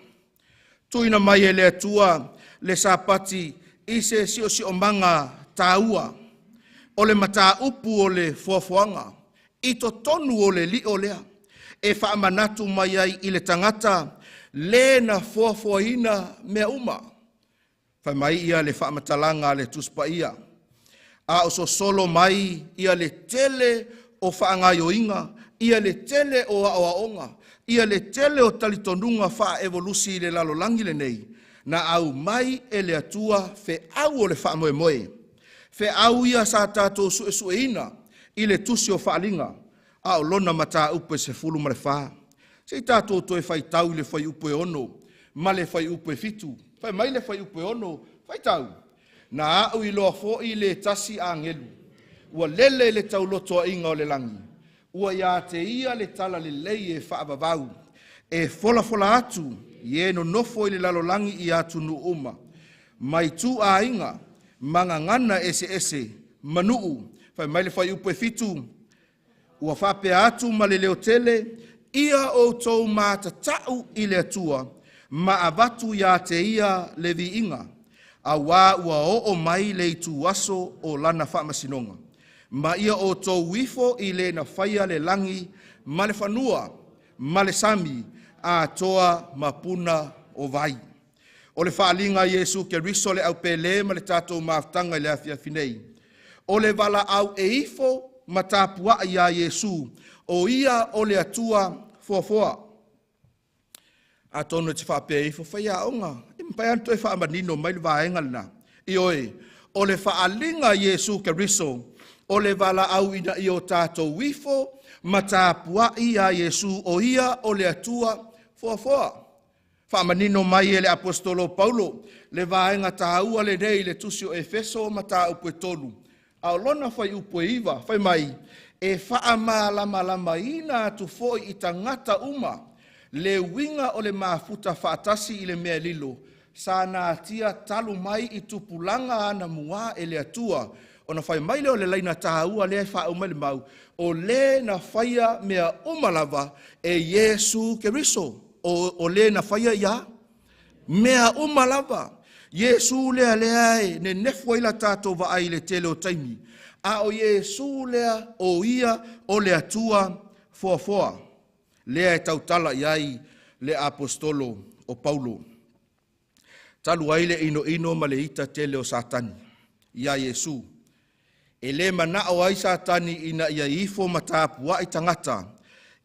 Tuuina mai e le Atua le Sapati i se siosiomaga taua o le mataupu o le foafoaga i totonu o le lio lea, e faamanatu mai ai i le tagata le na foafoaina mea uma. Fai mai ia le faamatalaga a le Tusi Paia, a o sosolo mai ia le tele o faagaoioiga, ia le tele o aoaoga, ia le tele o talitonuga faaevolusi i le lalolagi lenei, na aumai e le Atua feau o le faamoemoe. Feau ia sa tatou suesueina i le tusi o Faaaliga, a o lona mataupu e 14. Se i tatou toe faitau i le fuaiupu e 6 ma le fuaiupu e 7. Fai mai le fuaiupu e 6, faitau: Na aʻu iloa foi le tasi agelu, ua lele i le taulotoaiga o le lagi, ua ia te ia le talalelei e faavavau, e folafola atu i e nonofo i le lalolagi i atunuu uma, mai ituaiga ma gagana eseese ma nuu. Fai mai le fuaiupu e 7, ua faapea atu ma le leotele, ia outou matatau i le Atua ma avatu ia te ia le viiga, auā ua oo mai le ituaso o lana faamasinoga, ma ia outou ifo i le na faia le lagi ma le fanua ma le sami atoa ma puna o vai. O le faaaliga a Iesu Keriso le aupēlē ma le tatou mafutaga i le afiafi nei, o le valaau e ifo ma tapuai iā Iesu, o Ia o le Atua foafoa. Atonu e te faapea ifo, faiaoga, e mafai lava ona toe faamanino mai le vaega lena. Ioe, o le faaaliga a Iesu Keriso, o le valaau ina ia o tatou ifo ma tapuai iā Iesu, o Ia o le Atua foafoa. Faamanino mai e le Aposetolo o Paulo le vaega taua lenei i le tusi o Efeso mataupu e 3, a o lona fuaiupu e 9, fai mai, e faamalamalamaina atu foi i tagata uma le uiga o le mafuta faatasi i le mea lilo sa natia talu mai i tupulaga anamua e le Atua. Ona fai mai lea o le laina taua lea e faauma ai le mau, o le na faia mea uma lava e Iesu Keriso. O le na faia ia mea uma lava. Iesu lea lea e nenefu ai la tatou vaai i le tele o taimi, a o Iesu lea o Ia o le Atua foafoa, lea e tautala i ai le Aposetolo o Paulo. Talu ai le inoino ma le ita tele o Satani iā Iesu, e le manao ai Satani ina ia ifo ma tapuai tagata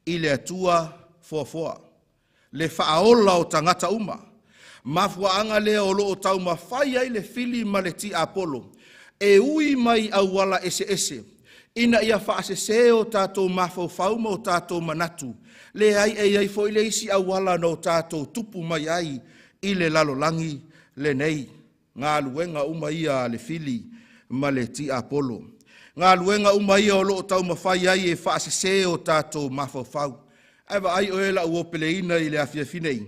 i le Atua foafoa, le faaola o tagata uma. Mafuaaga lea o loo taumafai ai le fili ma le tiapolo e ui mai auala eseese ina ia faasese o tatou mafaufau ma o tatou manatu. Leai, e i ai foi le isi auala na o tatou tupu mai ai i le lalolagi lenei. Galuega uma ia a le fili ma le tiapolo. Galuega uma ia o loo taumafai ai e faasese o tatou mafaufau. Ae vaai oe lau opeleina i le afiafi nei,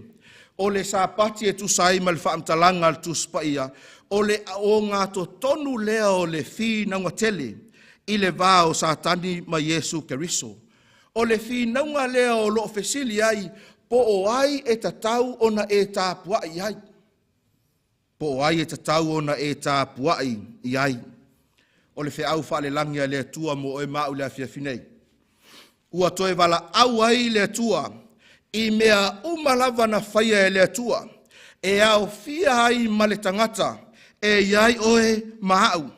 o le Sapati e tusa ai ma le faamatalaga a le Tusi Paia, o le ogatotonu lea o le finauga tele i le va o Satani ma Iesu Keriso. O le finauga lea o loo fesili ai, Po o ai e tatau ona e tapuai ai? Po o ai e tatau ona e tapuai i ai? O le feau faalelagi a le Atua mo oe ma au i le afiafi nei. Ua toe valaau ai le Atua i mea uma lava na faia e le Atua, e aofia ai ma le tagata e i ai oe ma au.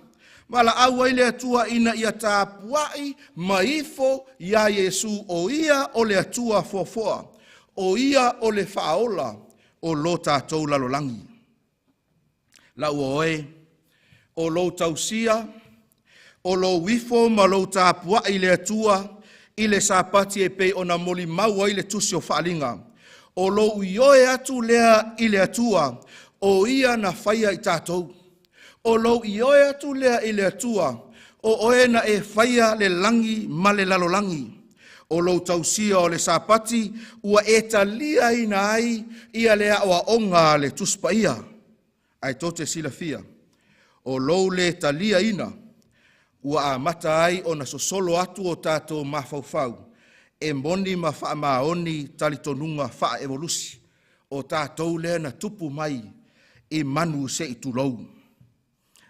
Valaau ai le Atua ina ia tapuai ma ifo iā Iesu, o Ia o le Atua foafoa, o Ia o le faaola o lo tatou lalolagi. Lau oe, o lou tausia, o lou ifo ma lou tapuai i le Atua i le Sapati e pei ona molimau ai le tusi o Faaliga. O lou ioe atu lea i le Atua, o Ia na faia i tatou. O lou ioe atu lea i le Atua, o oe na e faia le lagi ma le lalolagi. O lou tausia o le Sapati ua e taliaina ai ia le aoaoga a le Tusi Paia. Ae tou te silafia, o lou le taliaina ua amata ai ona sosolo atu o tatou mafaufau e moni ma faamaoni talitonuga faaevolusi o tatou lea na tupu mai i manu se i tulou.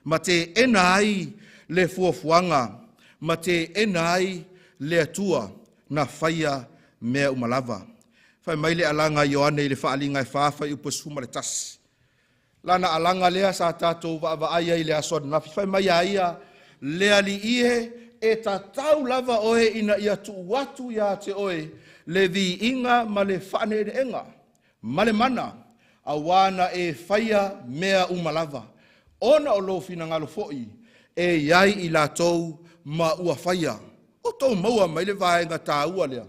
Ma teena ai le fuafuaga, ma teena ai le Atua na faia mea uma lava. Fai mai le alaga a Ioane i le Faaliga e 4 fuaiupu e 11. Lana alaga lea sa tatou vaavaai ai i le aso ananafi. Fai mai a ia, le Alii e, e tatau lava oe ina ia tuu atu ia te oe le viiga ma le faaneeneega ma le mana, auā na e faia mea uma lava, ona o lou finagalo foi e i ai i latou ma ua faia. O tou maua mai le vaega taua lea,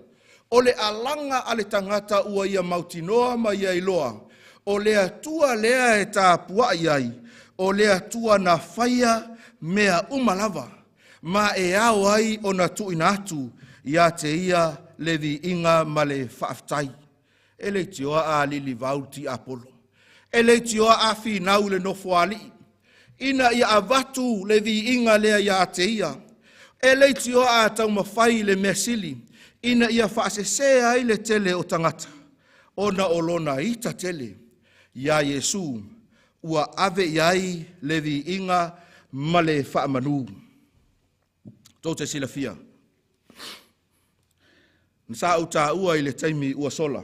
o le alaga a le tagata ua ia mautinoa ma ia iloa, o le Atua lea e tapuai ai, o le Atua na faia mea uma lava, ma e ao ai ona tuuina atu ia te ia le viiga ma le faafetai. E leitioa a lilivau le tiapolo, e leitioa a finau le nofoalii, ina ia avatu le viiga lea ia te ia. E leitioa a taumafai le mea sili, ina ia faasese ai le tele o tagata, ona o lona ita tele iā Iesu ua ave i ai le viiga ma le faamanu. Tou te silafia, na sa ou taua i le taimi ua sola,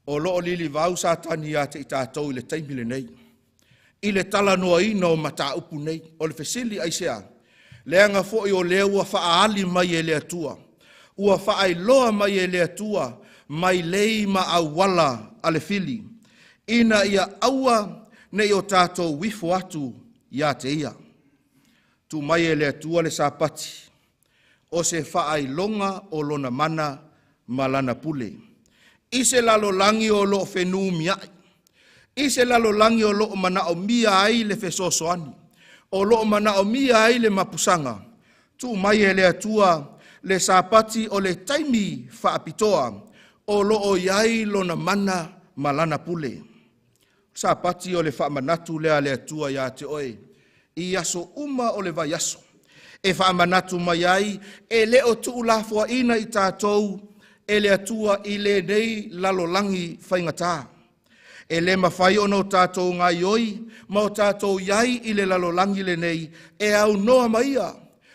o loo lilivau Satani ia te i tatou i le taimi lenei, i le talanoaina o mataupu nei. O le fesili aisea? Leaga foi o lea ua faaali mai e le Atua, ua faailoa mai e le Atua mai lei ma auala a le fili, ina ia aua ne i o tatou ifo atu ia te ia. Tuu mai e le Atua le Sapati, o se faailoga o lona mana ma lana pule. I se lalolagi o loo fenumiai, i se lalolagi o loo manaomia ai le fesoasoani, o loo manaomia ai le mapusaga, tuu mai e le Atua le Sapati o le taimi faapitoa o loo i ai lona mana ma lana pule. Sapati o le faamanatu lea a le Atua ia te oe i aso uma o le vaiaso, e faamanatu mai ai e le o tuulafoaina i tatou e le Atua i lenei lalolagi faigata. E le mafai ona o tatou gaioi ma o tatou iai i le lalolagi lenei e aunoa ma ia,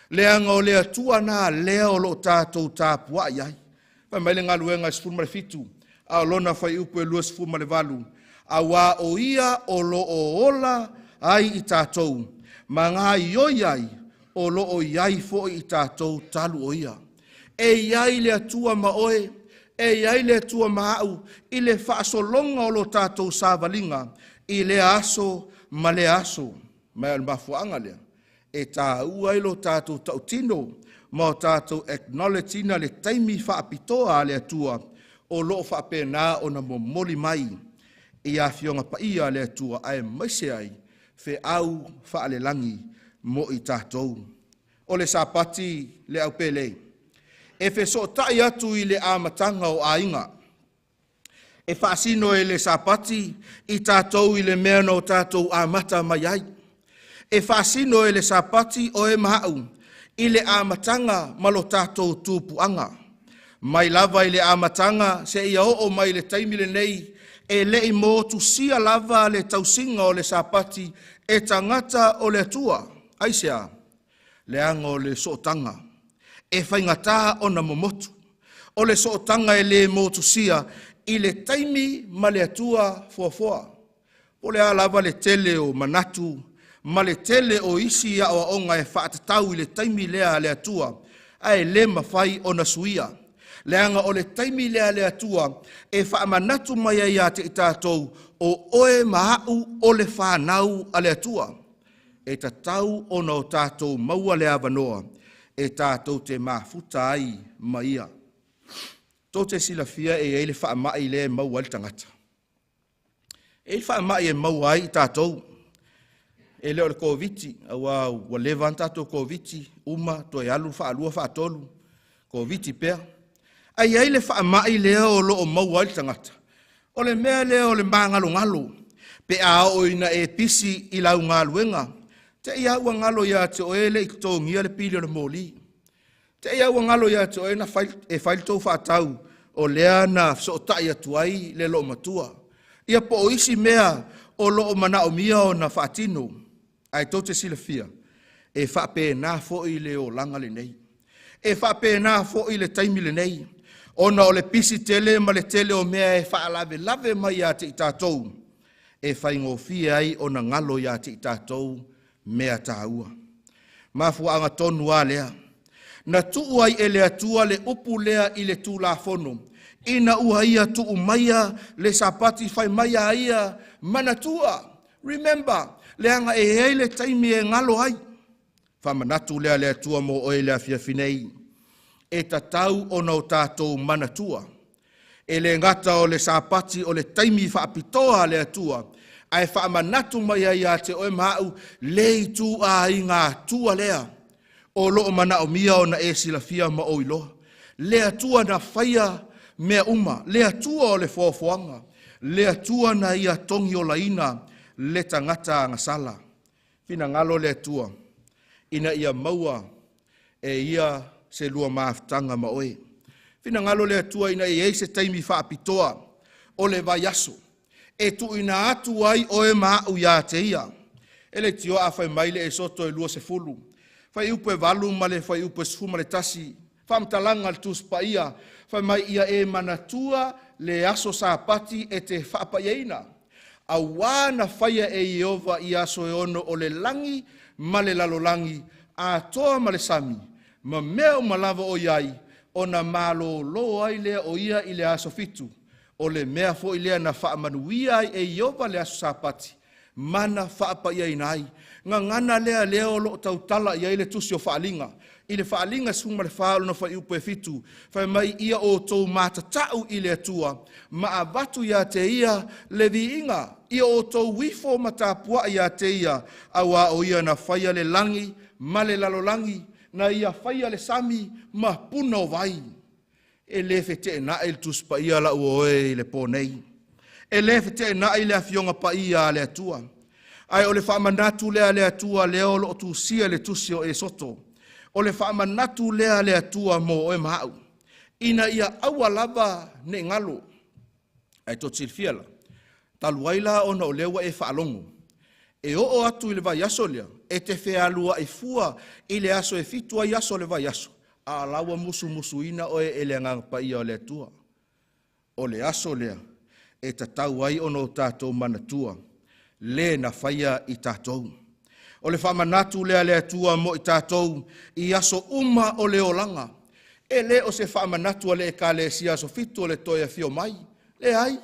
leaga o le Atua na lea o loo tatou tapuai ai. Fai mai le Galuega 17, a o lona fuaiupu e 28, auā o ia o loo ola ai i tatou, ma gaioi ai o loo i ai foi i tatou talu o ia. E i ai le Atua ma oe, e i ai le Atua ma au, i le faasologa o lo tatou savaliga i lea aso ma lea aso. Ma o le mafuaaga lea e taua ai lo tatou tautino ma o tatou acknowledge ina le taimi faapitoa a le Atua o loo faapena ona momoli mai i afioga paia a le Atua, aemaise ai feau faalelagi mo i tatou. O le Sapati le aupele, e fesootai atu i le amataga o aiga. E faasino e le Sapati i tatou i le mea na o tatou amata mai ai. E faasino e le Sapati oe ma au i le amataga ma lo tatou tupuaga. Mai lava i le amataga seia oo mai le taimi lenei, e le i motusia lava le tausiga o le Sapati e tagata o le Atua. Aisea? Leaga o le sootaga e faigata ona momotu. O le sootaga e le motusia i le taimi ma le Atua fuafua. Po o le a lava le tele o manatu ma le tele o isi aoaoga e faatatau i le taimi lea a le Atua, ae le mafai ona suia. Leaga o le taimi lea a le Atua e faamanatu mai ai ia te i tatou, o oe ma au o le fanau a le Atua. E tatau ona o tatou maua le avanoa e tatou te mafuta ai ma ia. Tou te silafia e i ai le faamai lea e maua ai le tagata. E i ai le faamai e maua ai i tatou. E le o le Koviti, aua ua leva ona tatou Koviti, uma toe alu faalua faatolu, Koviti pea. Ae i ai le faamai lea o lo o maua ai le tagata. O le mea lea o le magalogalo, pe a oo ina e pisi i lau galuega, te i lava ua galo ia te oe e le i totogia le pili o le moli. Te i lava ua galo ia te oe na fai, e fai le tou faatau o lea na fesootai atu ai le loomatua. Ia po o isi mea o lo o manaomia ona faatino. Ae tou te silafia, e faapena foi le olaga lenei. E faapena foi le taimi lenei, ona o le pisi tele ma le tele o mea e faalavelave mai ia te i tatou, e faigofie ai ona galo ia te i tatou mea taua. Mafuaaga tonu lava lea na tuu ai e le Atua le upu lea i le Tulafono, ina ua ia tuu maia le Sapati, fai mai a ia, manatua, remember, leaga e i ai le taimi e galo ai. Faamanatu lea a le Atua mo oe i le afiafi nei, e tatau ona o tatou manatua. E le gata o le Sapati o le taimi faapitoa a le Atua, ae faamanatu mai ai ia te oe ma au le ituaiga Atua lea o lo o manaomia ona e silafia ma ou iloa. Le Atua na faia mea uma, le Atua o le foafoaga, le Atua na ia togiolaina le tagata agasala. Finagalo le Atua ina ia maua e ia se lua mafutaga ma oe. Finagalo le Atua ina ia i ai se taimi faapitoa o le vaiaso e tuuina atu ai oe ma au ia te ia. E leitioa a fai mai le Esoto e 20, fuaiupu e 8 ma le fuaiupu e 11, faamatalaga a le Tusi Paia, fai mai ia e manatua le aso Sapati e te faapaiaina, auā na faia e Ieova i aso e 6 o le lagi ma le lalolagi, atoa ma le sami, ma mea uma lava o i ai, ona malōlō ai lea o ia i le aso 7, o le mea foi lea na faamanuia ai e Ieova le aso Sapati, ma na faapaiaina ai. Gagana lea lea o lo o tautala i ai le tusi o Faaaliga. I le Faaaliga 14 o lona fuaiupu e 7, fai mai ia outou matatau i le Atua, ma avatu ia te ia le viiga, ia outou ifo ma tapuai ia te ia, auā o ia na faia le lagi ma le lalolagi, na ia faia le sami ma puna o vai. E le feteenai le Tusi Paia lau oe i le pō nei. E le feteenai le Afioga Paia a le Atua. Ae o le faamanatu lea a le Atua lea o lo o tusia le tusi o Esoto. O le faamanatu lea a le Atua mo oe ma au, ina ia aua lava ne i galo. Ae tou te silafia la, talu ai la ona o lea ua e faalogo, e oo atu i le vaiaso lea, e te fealuai fua i le aso e 7 ai aso o le vaiaso, a o la ua musumusuina oe e le Agaga Paia o le Atua. O le aso lea e tatau ai ona o tatou manatua le na faia i tatou. O le faamanatu lea a le Atua mo i tatou i aso uma o le olaga. E le o se faamanatu a le Ekalesia aso 7 o le toe afio mai. Leai,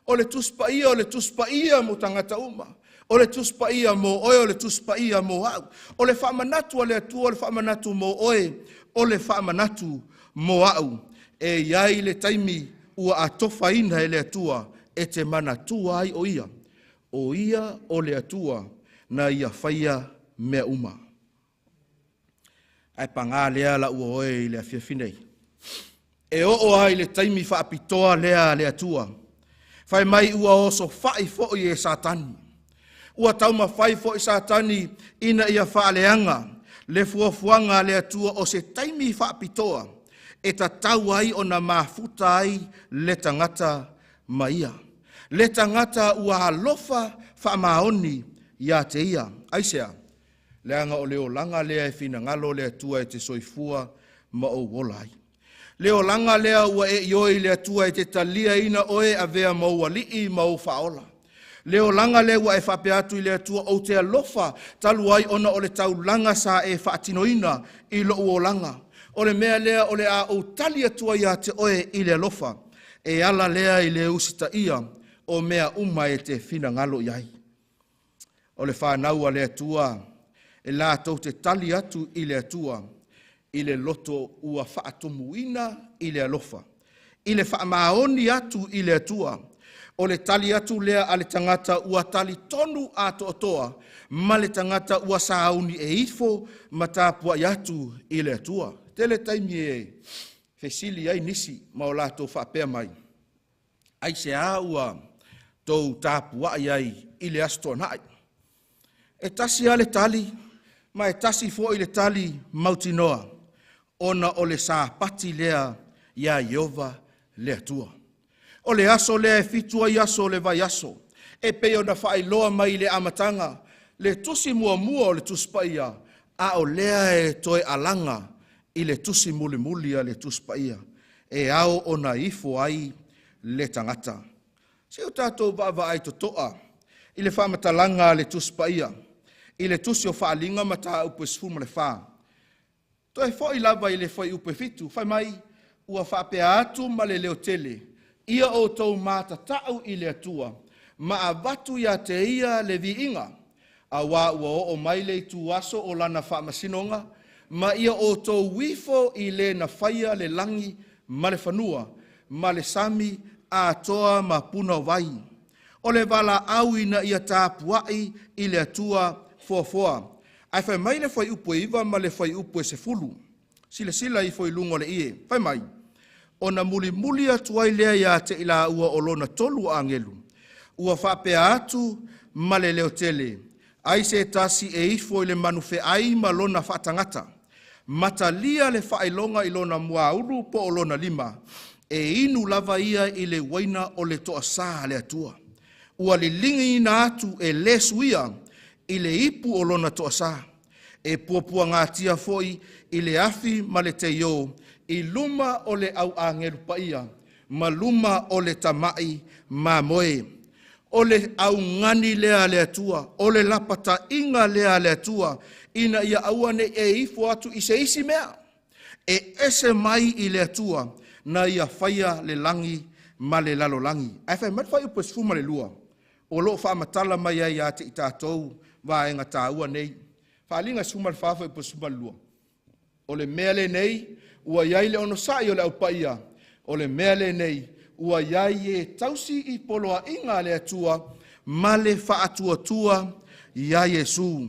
o le Tusi Paia, o le Tusi Paia mo tagata uma. O le Tusi Paia mo oe, o le Tusi Paia mo au. O le faamanatu a le Atua, o le faamanatu mo oe, o le faamanatu mo au. E i ai le taimi ua atofaina e le Atua e te manatua ai o ia. O ia o le Atua na ia faia mea uma. Ae pagā lea lau oe i le afiafi nei. E oo ai le taimi faapitoa lea a le Atua. Fai mai ua osofai foi e Satani. Ua taumafai foi Satani ina ia faaleaga le fuafuaga a le Atua o se taimi faapitoa e tatau ai ona mafuta ai le tagata ma ia. Le tagata ua alofa faamaoni ia te ia. Aisea? Leaga o le olaga lea e finagalo le Atua e te soifua ma ou ola ai. Le olaga lea ua e ioe i le Atua e te taliaina oe avea ma ou alii ma ou faaola. Le olaga lea ua e faapea atu i le Atua ou te alofa talu ai ona o le taulaga sa e faatinoina i lou olaga. O le mea lea o le a ou tali atu ai ia te oe i le alofa, e ala lea i le usitaia o mea uma e te finagalo i ai. O le fanau a le Atua e latou te tali atu i le Atua i le loto ua faatumuina i le alofa, i le faamaoni atu i le Atua. O le tali atu lea a le tagata ua talitonu atoatoa ma le tagata ua sauni e ifo ma tapuai atu i le Atua. Tele taimi e fesili ai nisi ma o latou faapea mai, aisea ua tou tapuai ai i le Aso Toonai? E tasi lava le tali, ma e tasi foi le tali mautinoa, ona o le Sapati lea ia Ieova le Atua. O le aso lea e 7 ai aso o le vaiaso, e pei ona faailoa mai i le amataga, le tusi muamua o le Tusi Paia, a o lea e toe alaga i le tusi mulimuli a le Tusi Paia, e ao ona ifo ai le tagata. Se o tatou vaavaai totoa i le faamatalaga a le Tusi Paia, i le tusi o Faaaliga mataupu e 14. Toe foi lava i le fuaiupu e 7, fai mai, ua faapea atu ma le leotele, ia outou matatau i le Atua, ma avatu ia te ia le viiga, auā ua oo mai le ituaso o lana faamasinoga, ma ia outou ifo i le na faia le lagi ma le fanua, ma le sami atoa ma punouai. O le valaau ina ia tapuai i le Atua foafoa. Ae fai mai le fuaiupu e 9 ma le fuaiupu e 10. Silasila ifo i luga o le ie. Fai mai, ona mulimuli atu ai lea ia te i laua o lona 3 agelu, ua faapea atu ma le leotele, ai se tasi e ifo i le manufeai ma lona faatagata, matalia le faailoga i lona muaulu po o lona lima, e inu lava ia i le uaina o le toasā a le Atua. Ua liligiina atu e le suia i le ipu o lona toasā, e puapuagatia foi i le afi ma le teio, i luma o le auagelu paia, ma luma o le tama'i mamoe. O le augani lea a le Atua, o le lapataiga lea a le Atua, ina ia aua ne i e ifo atu i se isi mea, e ese mai i le Atua, na ia faia le lagi ma le lalolagi. Ae fai mai le fuaiupu e 12, o loo faamatala mai ai ia te i tatou vaega taua nei. Faaaliga 14 fuaiupu 12. O le mea lenei ua i ai le onosai o le aupaia, o le mea lenei ua i ai e tausi i poloaiga a le Atua ma le faatuatua ia Iesu.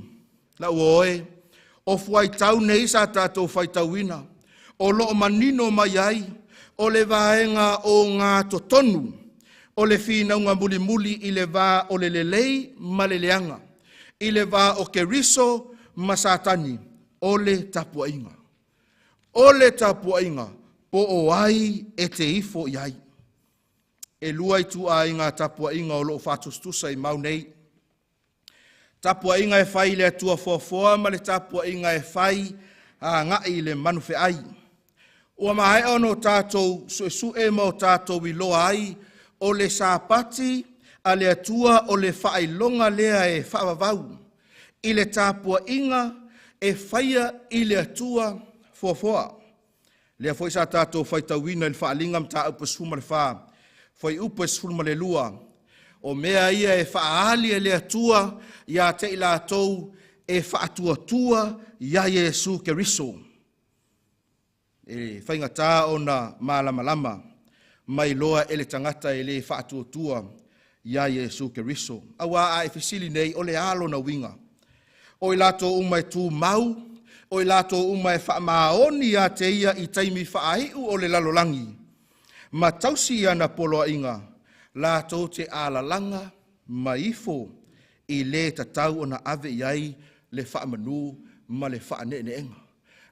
Lau oe, o fuaitau nei sa tatou faitauina, o loo manino mai ai o le vaega o ngā totonu, o le finauga mulimuli i le vā o le lelei ma le leaga, i le vā o Keriso ma Satani, o le tapuaiga. O le tapuaiga, po o ai e te ifo i ai. E lua ituaiga tapuaiga o loo faatusatusa i mau nei. Tapuaiga e fai i le Atua foafoa ma le tapuaiga e fai agai i le manufeai. Ua maea ona o tatou suesue ma o tatou iloa ai o le Sapati a le Atua o le faailoga lea e faavavau i le tapuaiga e faia i le Atua foafoa. Lea foi sa tatou faitauina i le Faaaliga mataupu 14, fuaiupu e 12, o mea ia e faaali e le Atua ia te i latou e faatuatua ia Iesu Keriso. E faigata ona malamalama mai loa e le tagata e le faatuatua ia Iesu Keriso. Auā a e fesili nei, o le a lona uiga? O i latou uma e tumau, o i latou uma e faamaoni ia te ia i taimi faaiu o le lalolagi, ma tausi i ana poloaiga, latou te alalaga ma ifo i le tatau ona ave i ai le faamanu ma le faaneeneega.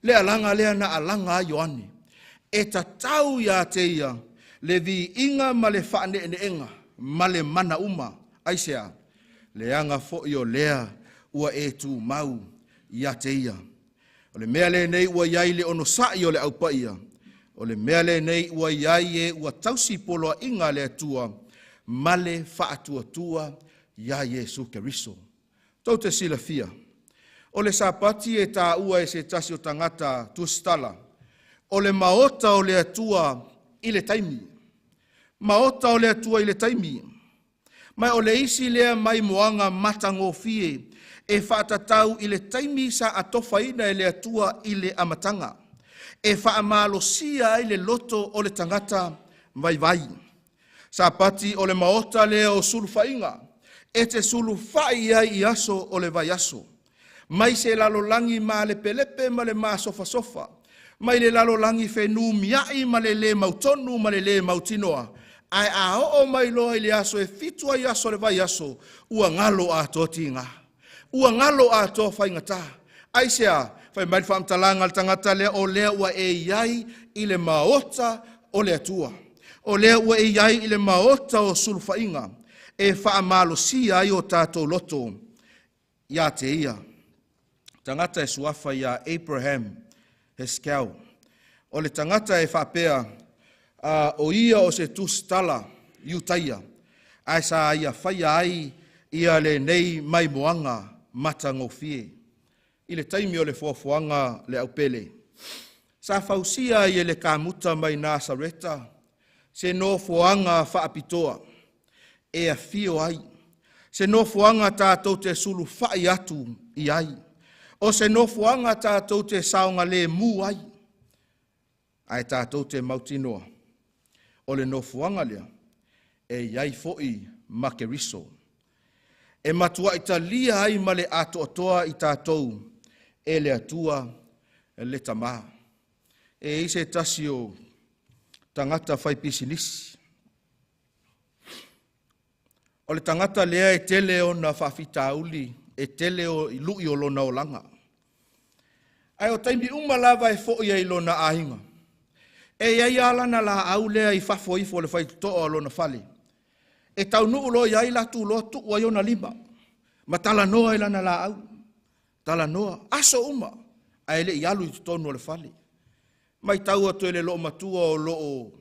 Le alaga lea na alaga ai Ioane. E tatau ia te ia le viiga ma le faaneeneega ma le mana uma. Aisea, leaga foi o lea ua e tumau ia te ia. O le mea lenei ua iai le onosai o le aupaia, o le mea lenei ua iai e ua tausi poloaiga a le Atua ma le faatuatua ia Iesu Keriso. Tou te silafia, o le Sapati e taua e se tasi o tagata tusitala, o le maota o le Atua i le taimi. Maota o le Atua i le taimi. Ma o le isi lea maimoaga matagofie e faatatau i le taimi sa atofaina e le Atua i le amataga, e faamalosia ai le loto o le tagata vaivai. Sapati o le maota lea o sulufaiga, e te sulufai ai i aso o le vaiaso, mai se lalolagi malepelepe ma le masofasofa, mai le lalolagi fenumiai ma le le mautonu ma le le mautinoa, ae a oo mai loa i le aso e 7 ai aso o le vaiaso, ua galo atoa tiga, ua galo atoa faigata. Aisea, fai mai le faamatalaga a le tagata lea, o lea ua e iai i le maota o le Atua, o lea ua e iai i le maota o sulufaiga, e faamalosia ai o tatou loto ia te ia. Tagata e suafa ia Abraham Haskell. O le tagata e faapea, o ia o se tusitala Iutaia, ae sa ia faia ai ia lenei maimoaga matagofie. I le taimi o le foafoaga le aupele, sa fausia ai e le kamuta mai Nasareta se nofoaga faapitoa e afio ai, se nofoaga tatou te sulufai atu i ai, o se nofoaga tatou te saogalemu ai, ae tatou te mautinoa o le nofoaga lea e i ai foi ma Keriso, e matuai talia ai ma le atoatoa i tatou e le Atua le Tama. E i ai se tasi o tagata fai pisinisi. O le tagata lea e tele ona faafitauli, e tele o lui o lona olaga. Ae o taimi uma lava e foi ai lona aiga, e i ai lana laau lea i fafo ifo o le faitotoa o lona fale, e taunuu loa i ai latu loa tuu ai ona lima, ma talanoa i lana laau, talanoa, aso uma, ae le i alu i totonu o le fale. Matau atu e le loomatua o loo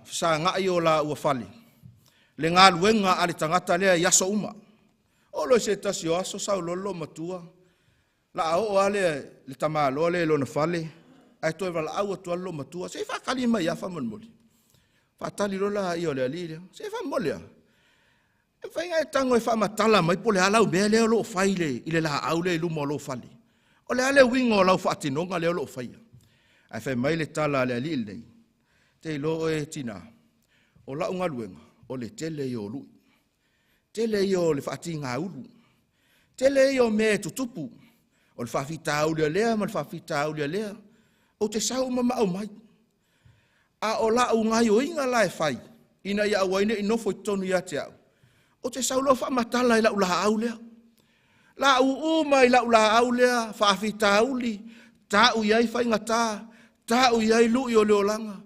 fesagai o laua fale, le galuega a le tagata lea i aso uma. Oo loa i se tasi o aso, sau loa le loomatua, la oo lava le tamaloa lea i lona fale, ae toe valaau atu lava le loomatua, se i faatali mai lava faamolemole. Faatali loa la ia o le alii lea, se i faamolemole lava. E mafai ona e tago e faamatala mai po o le a lau mea lea o lo o fai i le laau lea i luma o lou fale. O le a le uiga o lau faatinoga lea o lo o faia. Ae fai mai le tala a le alii lenei, te iloa oe tina, o lau galuega, o le tele ia o lui, tele ia o le faatigaulu, tele ia o mea e tutupu, o le faafitauli a lea ma le faafitauli a lea, ou te sau ma maau mai. A o lau gaioiga la e fai, ina ia aua ai ne i nofo i totonu ia te au, ou te sau loa faamatala i lau laau lea. Lau uma i lau laau lea, faafitauli, tau i ai faigata, tau i ai lui o le olaga,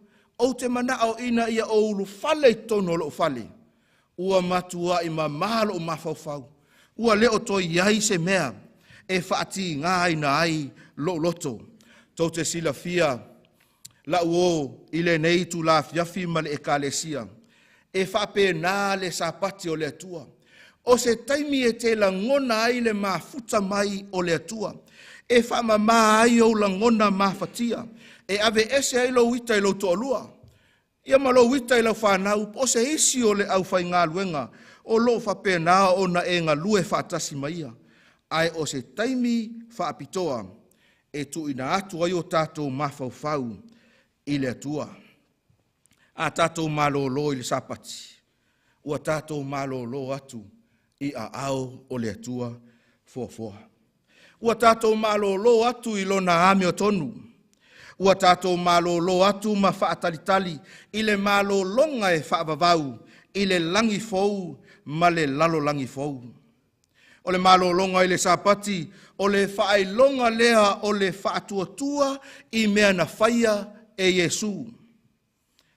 ou te manao ina ia ou ulufale i totonu o lou fale, ua matuai mamā lou mafaufau, ua le o toe i ai se mea e faatigaina ai lou loto. Tou te silafia lau o i lenei itula afiafi ma le ekalesia, e faapena le Sapati o le Atua. O se taimi e te lagona ai le mafuta mai o le Atua, e faamama ai ou lagona mafatia, e aveese ai lou ita i lou toalua, ia ma lou ita i lau fanau, po o se isi o le aufaigaluega o loo faapena ona e galue faatasi ma ia. Ae o se taimi faapitoa e tuuina atu ai o tatou mafaufau i le Atua. A tatou malolo i le Sapati, ua tatou malolo atu i aao o le Atua foafoa. Ua tatou malolo atu i lona amiotonu. Ua tatou malolo atu ma faatalitali i le malologa e faavavau i le lagi fou ma le lalolagi fou. O le malologa i le Sapati, o le faailoga lea o le faatuatua i mea na faia e Iesu,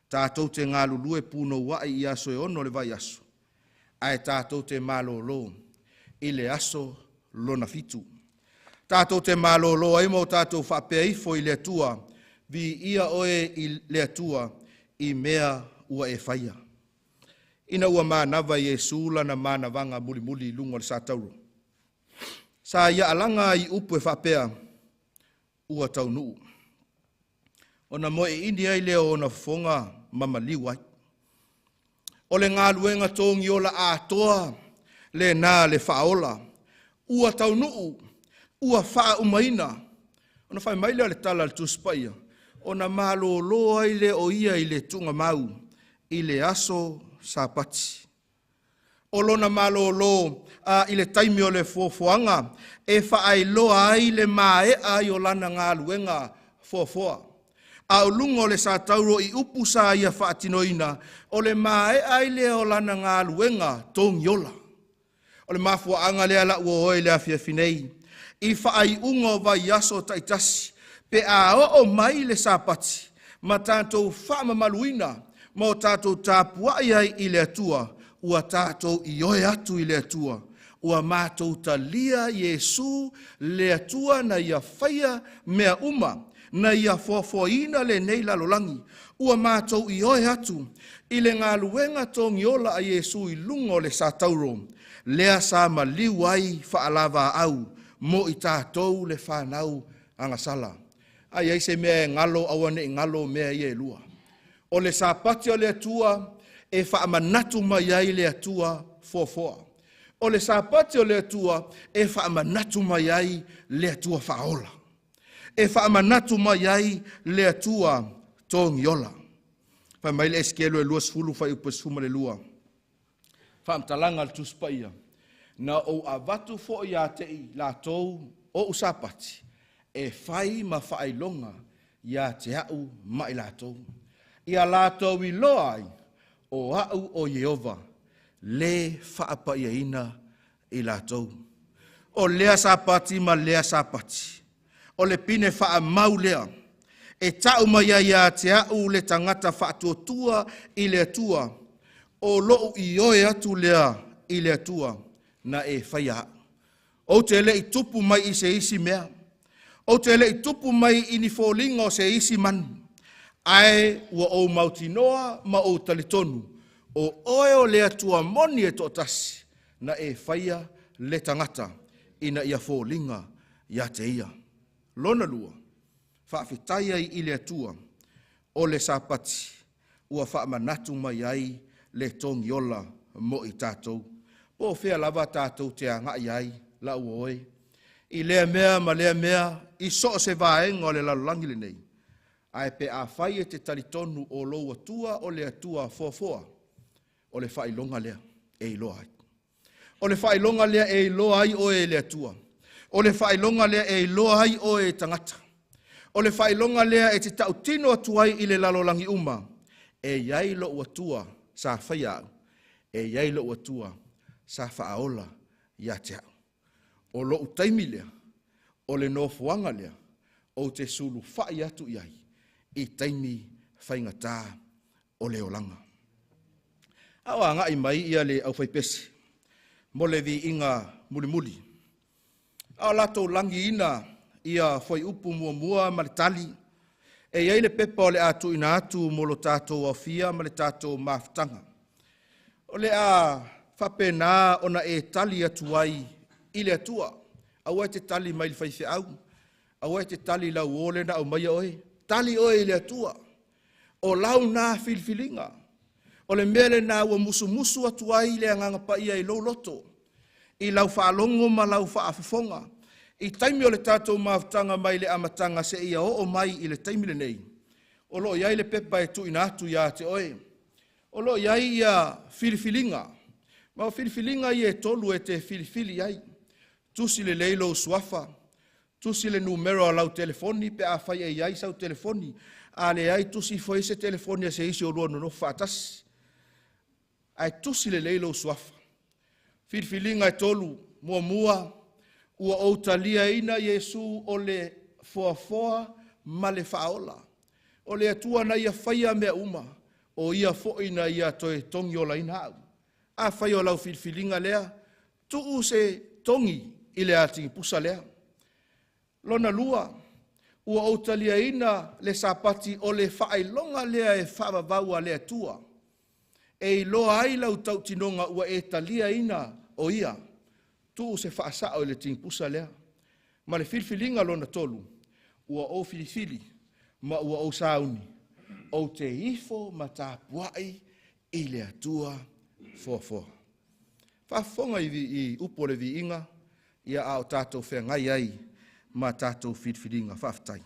tatou te galulue punouai i aso e 6 o le vaiaso, ae tatou te malōlō i le aso lona 7. Tatou te malōlō ai ma o tatou faapea ifo i le Atua, viia oe i le Atua i mea ua e faia. Ina ua manava Iesu lana manavaga mulimuli i luga o le satauro, sa ia alaga ai upu e faapea, ua taunuu. Ona moeini ai lea o ona fofoga ma maliu ai. O le galuega togiola atoa lena le faaola, ua taunuu, ua faaumaina. Ona fai mai lea o le tala a le Tusi Paia, ona malōlō ai lea o ia i le tuugamau i le aso Sapati. O lona malōlō i le taimi o le foafoaga e faailoa ai le maea ai o lana galuega foafoa. A o luga o le satauro i upu sa ia faatinoina, o le maea ai lea o lana galuega togiola. O le mafuaaga lea lau o oe i le afiafi nei, i faaiuga o vaiaso taitasi, pe a oo mai le Sapati, ma tatou faamamaluina, ma o tatou tapuai ai i le Atua, ua tatou ioe atu i le Atua, ua matou talia Iesu le Atua na ia faia mea uma, na ia foafoaina lenei lalolagi, ua matou ioe atu i le galuega togiola a Iesu i luga o le satauro, lea sa maliu ai faalavaau mo i tatou le fanau agasala. Ai ai se mea e galo, aua ne i galo mea ia e lua. O le Sapati o le Atua e faamanatu mai ai le Atua foafoa. O le Sapati o le Atua e faamanatu mai ai le Atua faaola. E faamanatu mai ai le Atua togiola. Fai mai le Esekielu e 20 fuaiupu e 12. Faamatalaga a le Tusi Paia, na ou avatu foi ia te i latou ou Sapati, e fai ma faailoga ia te au ma i latou. Ia latou iloa ai, o au o Ieova, le faapaiaina i latou. O lea Sapati ma lea Sapati, o le pine faamau lea, e tau mai ai ia te au le tagata faatuatua i le Atua, o lou ioe atu lea i le Atua, na e faia au. Ou te le i tupu mai i se isi mea, ou te le i tupu mai i ni foliga o se isi manu, ae ua ou mautinoa ma ou talitonu, o oe o le Atua moni e toatasi, na e faia le tagata ina ia foliga ia te ia. Lona lua, faafetai ai i le Atua o le Sapati ua faamanatu mai ai le togiola mo i tatou. Po o fea lava tatou te agai ai lau oe, i lea mea ma lea mea, i so o se vaega o le lalolagi lenei, ae pe afai e te talitonu o lou Atua o le Atua foafoa, o le faailoga lea e iloa ai. O le faailoga lea e iloa ai oe e le Atua. O le faailoga lea e iloa ai oe e tagata. O le faailoga lea e te tautino atu ai i le lalolagi uma, e i ai lou Atua sa faia au, e i ai lou Atua sa faaola ia te au. O lou taimi lea, o le nofoaga lea, ou te sulufai atu i ai i taimi faigata o le olaga. A o agai mai ia le aufaipese mo le viiga mulimuli. A o latou lagiina ia fuaiupu muamua ma le tali, e i ai le pepa o le a tuuina atu mo lo tatou aofia ma le tatou mafutaga. O le a faapena ona e tali atu ai i le Atua. Aua e te tali mai le faifeau, aua e te tali lau o lena aumaia oe. Tali oe i le Atua. O lau na filifiliga. O le mea lena ua musumusu atu ai le Agaga Paia i lou loto, i lau faalogo ma lau faafofoga, i taimi o le tatou mafutaga mai le amataga seia oo mai i le taimi lenei. O lo o i ai le pepa e tuuina atu ia te oe. O lo o i ai ia filifiliga. Ma o filifiliga ia e tolu e te filifili ai. Tusi lelei lou suafa, tusi le numera o lau telefoni pe a fai e i ai sau telefoni, a leai tusi foi se telefoni a se isi o lua nonofo faatasi. Ae tusi lelei lou suafa. Filifiliga e tolu, muamua, ua ou taliaina Iesu o le foafoa ma le faaola. O le Atua na ia faia mea uma, o ia fo'i na ia toe togiolaina a'u. Afai o lau filifiliga lea, tuu se togi i le atigipusa lea. Lona lua, ua ou taliaina le sapati o le faailoga lea e faavavau a le Atua, e iloa ai lau tautinoga ua e taliaina o ia. Tuu se faasao i le tigipusa lea. Ma le filifiliga lona tolu, ua ou filifili ma ua ou sauni, ou te ifo ma tapuai i le Atua foafoa. Faafofoga i upu o le viiga, ia a o tatou feagai ai ma tatou filifiliga. Faafetai.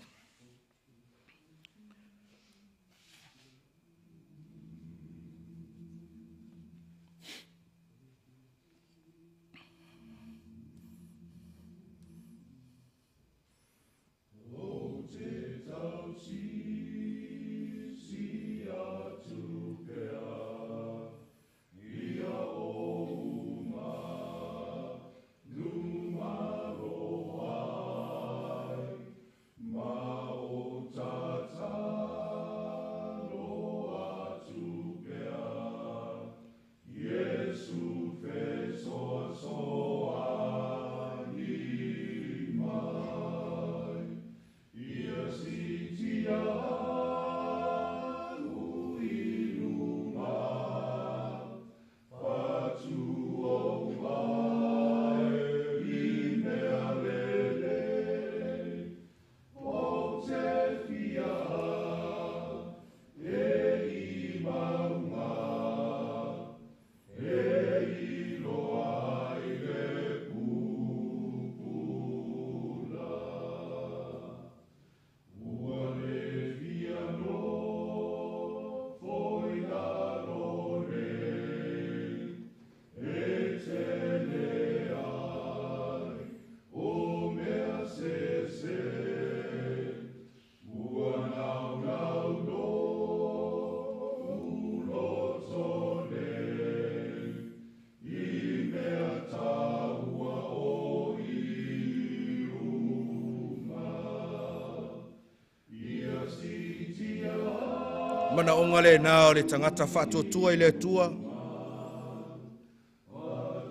Manaoga lena o le tagata faatuatua i le Atua,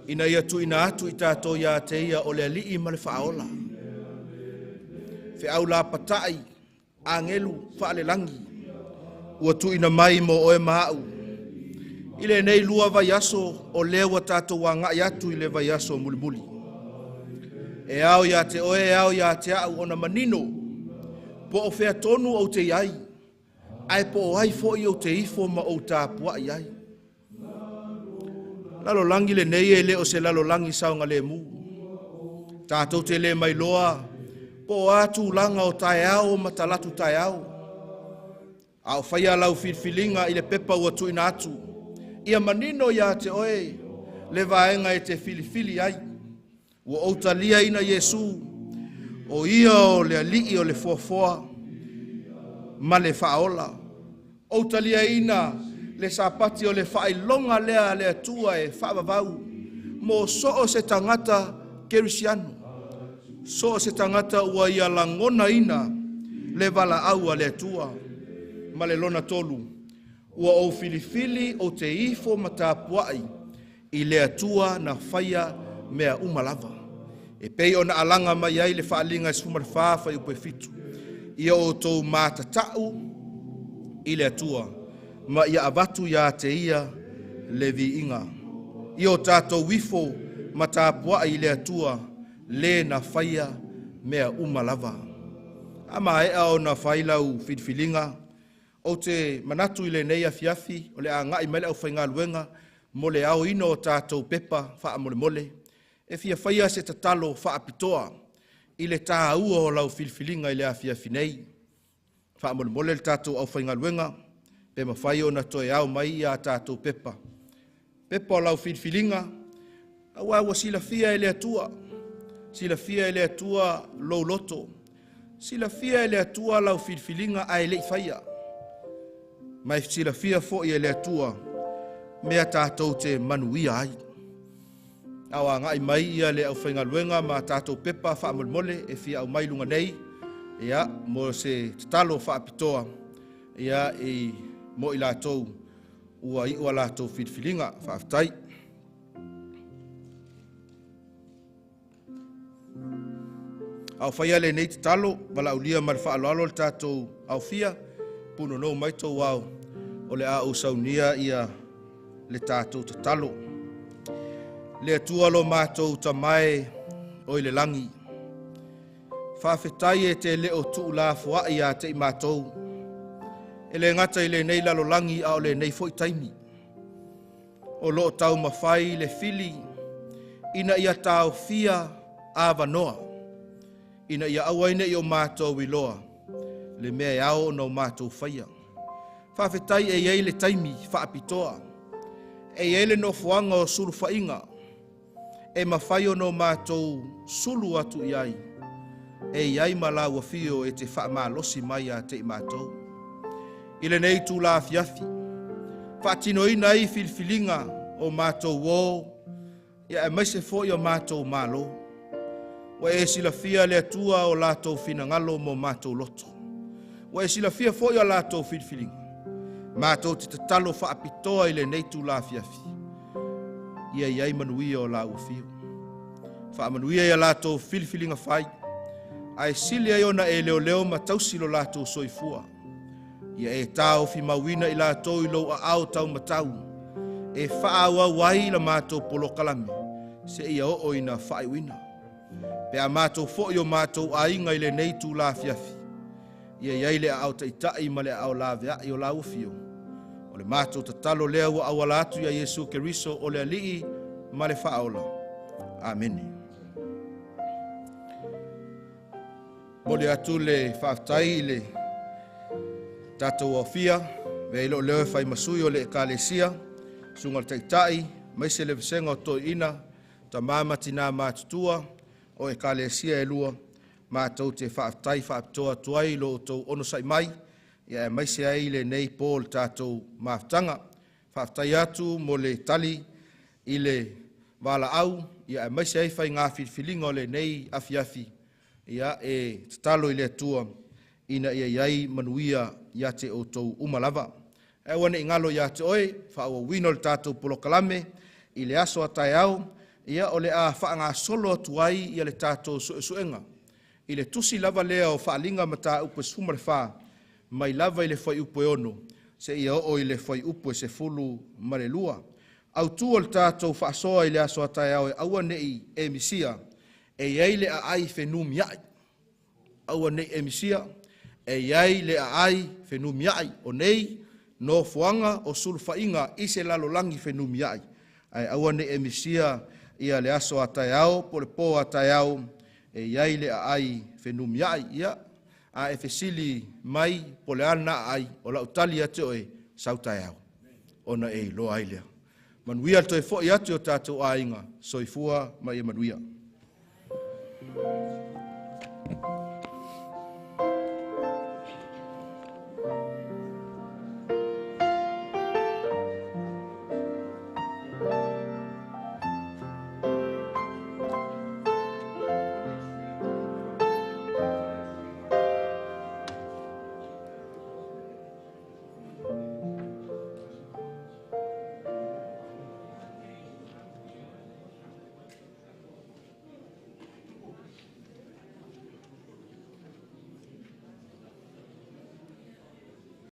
ina ia tuuina atu i tatou ia te ia o le Alii ma le Faaola. Feau lapatai, agelu faalelagi, ua tuuina mai mo oe ma a'u. I lenei lua vaiaso, o lea ua tatou agai atu i le vaiaso mulimuli. E ao ia te oe, e ao ia te a'u ona manino, po o fea tonu ou te i ai, ae po o ai foi ou te ifo ma ou tapuai ai. Lalolagi lenei e le o se lalolagi saogalemu. Tatou te le mailoa po o a tulaga o taeao ma talatu taeao. A o faia lau filifiliga i le pepa ua tuuina atu, ia manino ia te oe le vaega e te filifili ai. Ua ou taliaina Iesu, o ia o le Alii o le foafoa ma le faaola. Ou taliaina le sapati o le faailoga lea a le Atua e faavavau mo so o se tagata kerisiano, so o se tagata ua ia lagonaina le valaau a le Atua. Ma le lona tolu, ua ou filifili ou te ifo ma tapuai i le Atua na faia mea uma lava. E pei ona alaga mai ai le faaliga e 14 fuaiupu e 7, ia outou matatau i le Atua, ma ia avatu ia te ia le viiga. Ia o tatou ifo ma tapuai i le Atua, le na faia mea uma lava. A maea ona fai lau filifiliga, ou te manatu i lenei afiafi, o le agai mai le aufaigaluega mo le aoina o tatou pepa faamolemole, e fia faia se tatalo faapitoa i le tāua o lau filifiliga i le afiafi nei. Faamolemole le tatou aufaigaluega, pe mafai ona toe ao mai ia tatou pepa. Pepa o lau filifiliga, aua ua silafia e le Atua, silafia e le Atua lou loto, silafia e le Atua lau filifiliga ae le i faia. Ma e silafia foi e le Atua mea tatou te manuia ai. A o agai mai ia le aufaigaluega ma tatou pepa faamolemole e fia aumai luga nei, ia, mo se tatalo faapitoa. ia i mo i latou ua iu a latou filifiliga. Faafetai. A o faia lenei tatalo, valaaulia ma le faaaloalo le tatou aofia, punonou mai tou ao, o le a ou saunia ia le tatou tatalo. Le Atua lo matou tamae o i le lagi, faafetai e te le o tuulafoai ia te i matou, e le gata i lenei lalolagi a o lenei foi taimi. O lo o taumafai le fili ina ia taofia avanoa, ina ia aua ai ne i o matou iloa le mea e ao ona o matou faia. Faafetai e i ai le taimi faapitoa, e i ai le nofoaga o sulufaiga e mafai ona o matou sulu atu i ai, e i ai ma lau afio e te faamalosi mai ia te i matou. I lenei itula afiafi, faatinoina ai filifiliga o matou o, ia aemaise foi o matou malo. Ua e silafia le Atua o latou finagalo mo matou loto. Ua e silafia foi o latou filifiliga. Matou te tatalo faapitoa i lenei itula afiafi, ia i ai manuia o lau afio. Faamanuia ia latou filifiliga fai, ae sili ai ona e leoleo ma tausi lo latou soifua. Ia e taofi mauina i latou i lou aao taumatau, e faaauau ai la matou polokalame, seia oo ina faaiuina. Pe a matou foi o matou aiga i lenei itula afiafi, ia i ai le aao taitai ma le aao laveai o lau afio. O le matou tatalo lea ua auala atu ia Iesu Keriso o le Alii ma le Faaola. Amene. Momoli atu le faafetai i le tatou aofia, avea ai lou leo e fai ma sui o le Ekalesia, susuga i le Taitai, aemaise le vasega o toeaiina, tama ma tina matutua o Ekalesia e lua, matou te faafetai faapitoa atu ai i lo outou onosai mai, ia aemaise ai lenei po o le tatou mafutaga. Faafetai atu mo le tali i le valaau, ia aemaise ai faiga filifiliga o lenei afiafi, ia e tatalo i le Atua ina ia i ai manuia ia te outou uma lava. Ae aua ne i galo ia te oe, faaauauina o le tatou polokalame i le aso a taeao, ia o le a faagasolo atu ai ia le tatou suesuega i le tusi lava lea o Faaaliga Mataupu 14, mai lava i le fuaiupu e 6, seia oo i le fuaiupu e 12. Autu o le tatou faasoa i le aso a taeao e aua ne i e misia, e i ai le aai fenumiai. Aua ne i e misia, e i ai le aai fenumiai. O nei nofoaga o sulufaiga i se lalolagi fenumiai, ae aua ne i e misia ia le aso a taeao po o le po a taeao, e i ai le aai fenumiai. Ia, a e fesili mai po o le a lena aai, o lau tali ia te oe, sau taeao, ona e iloa ai lea. Manuia le toe foi atu i o tatou aiga, soifua ma ia manuia.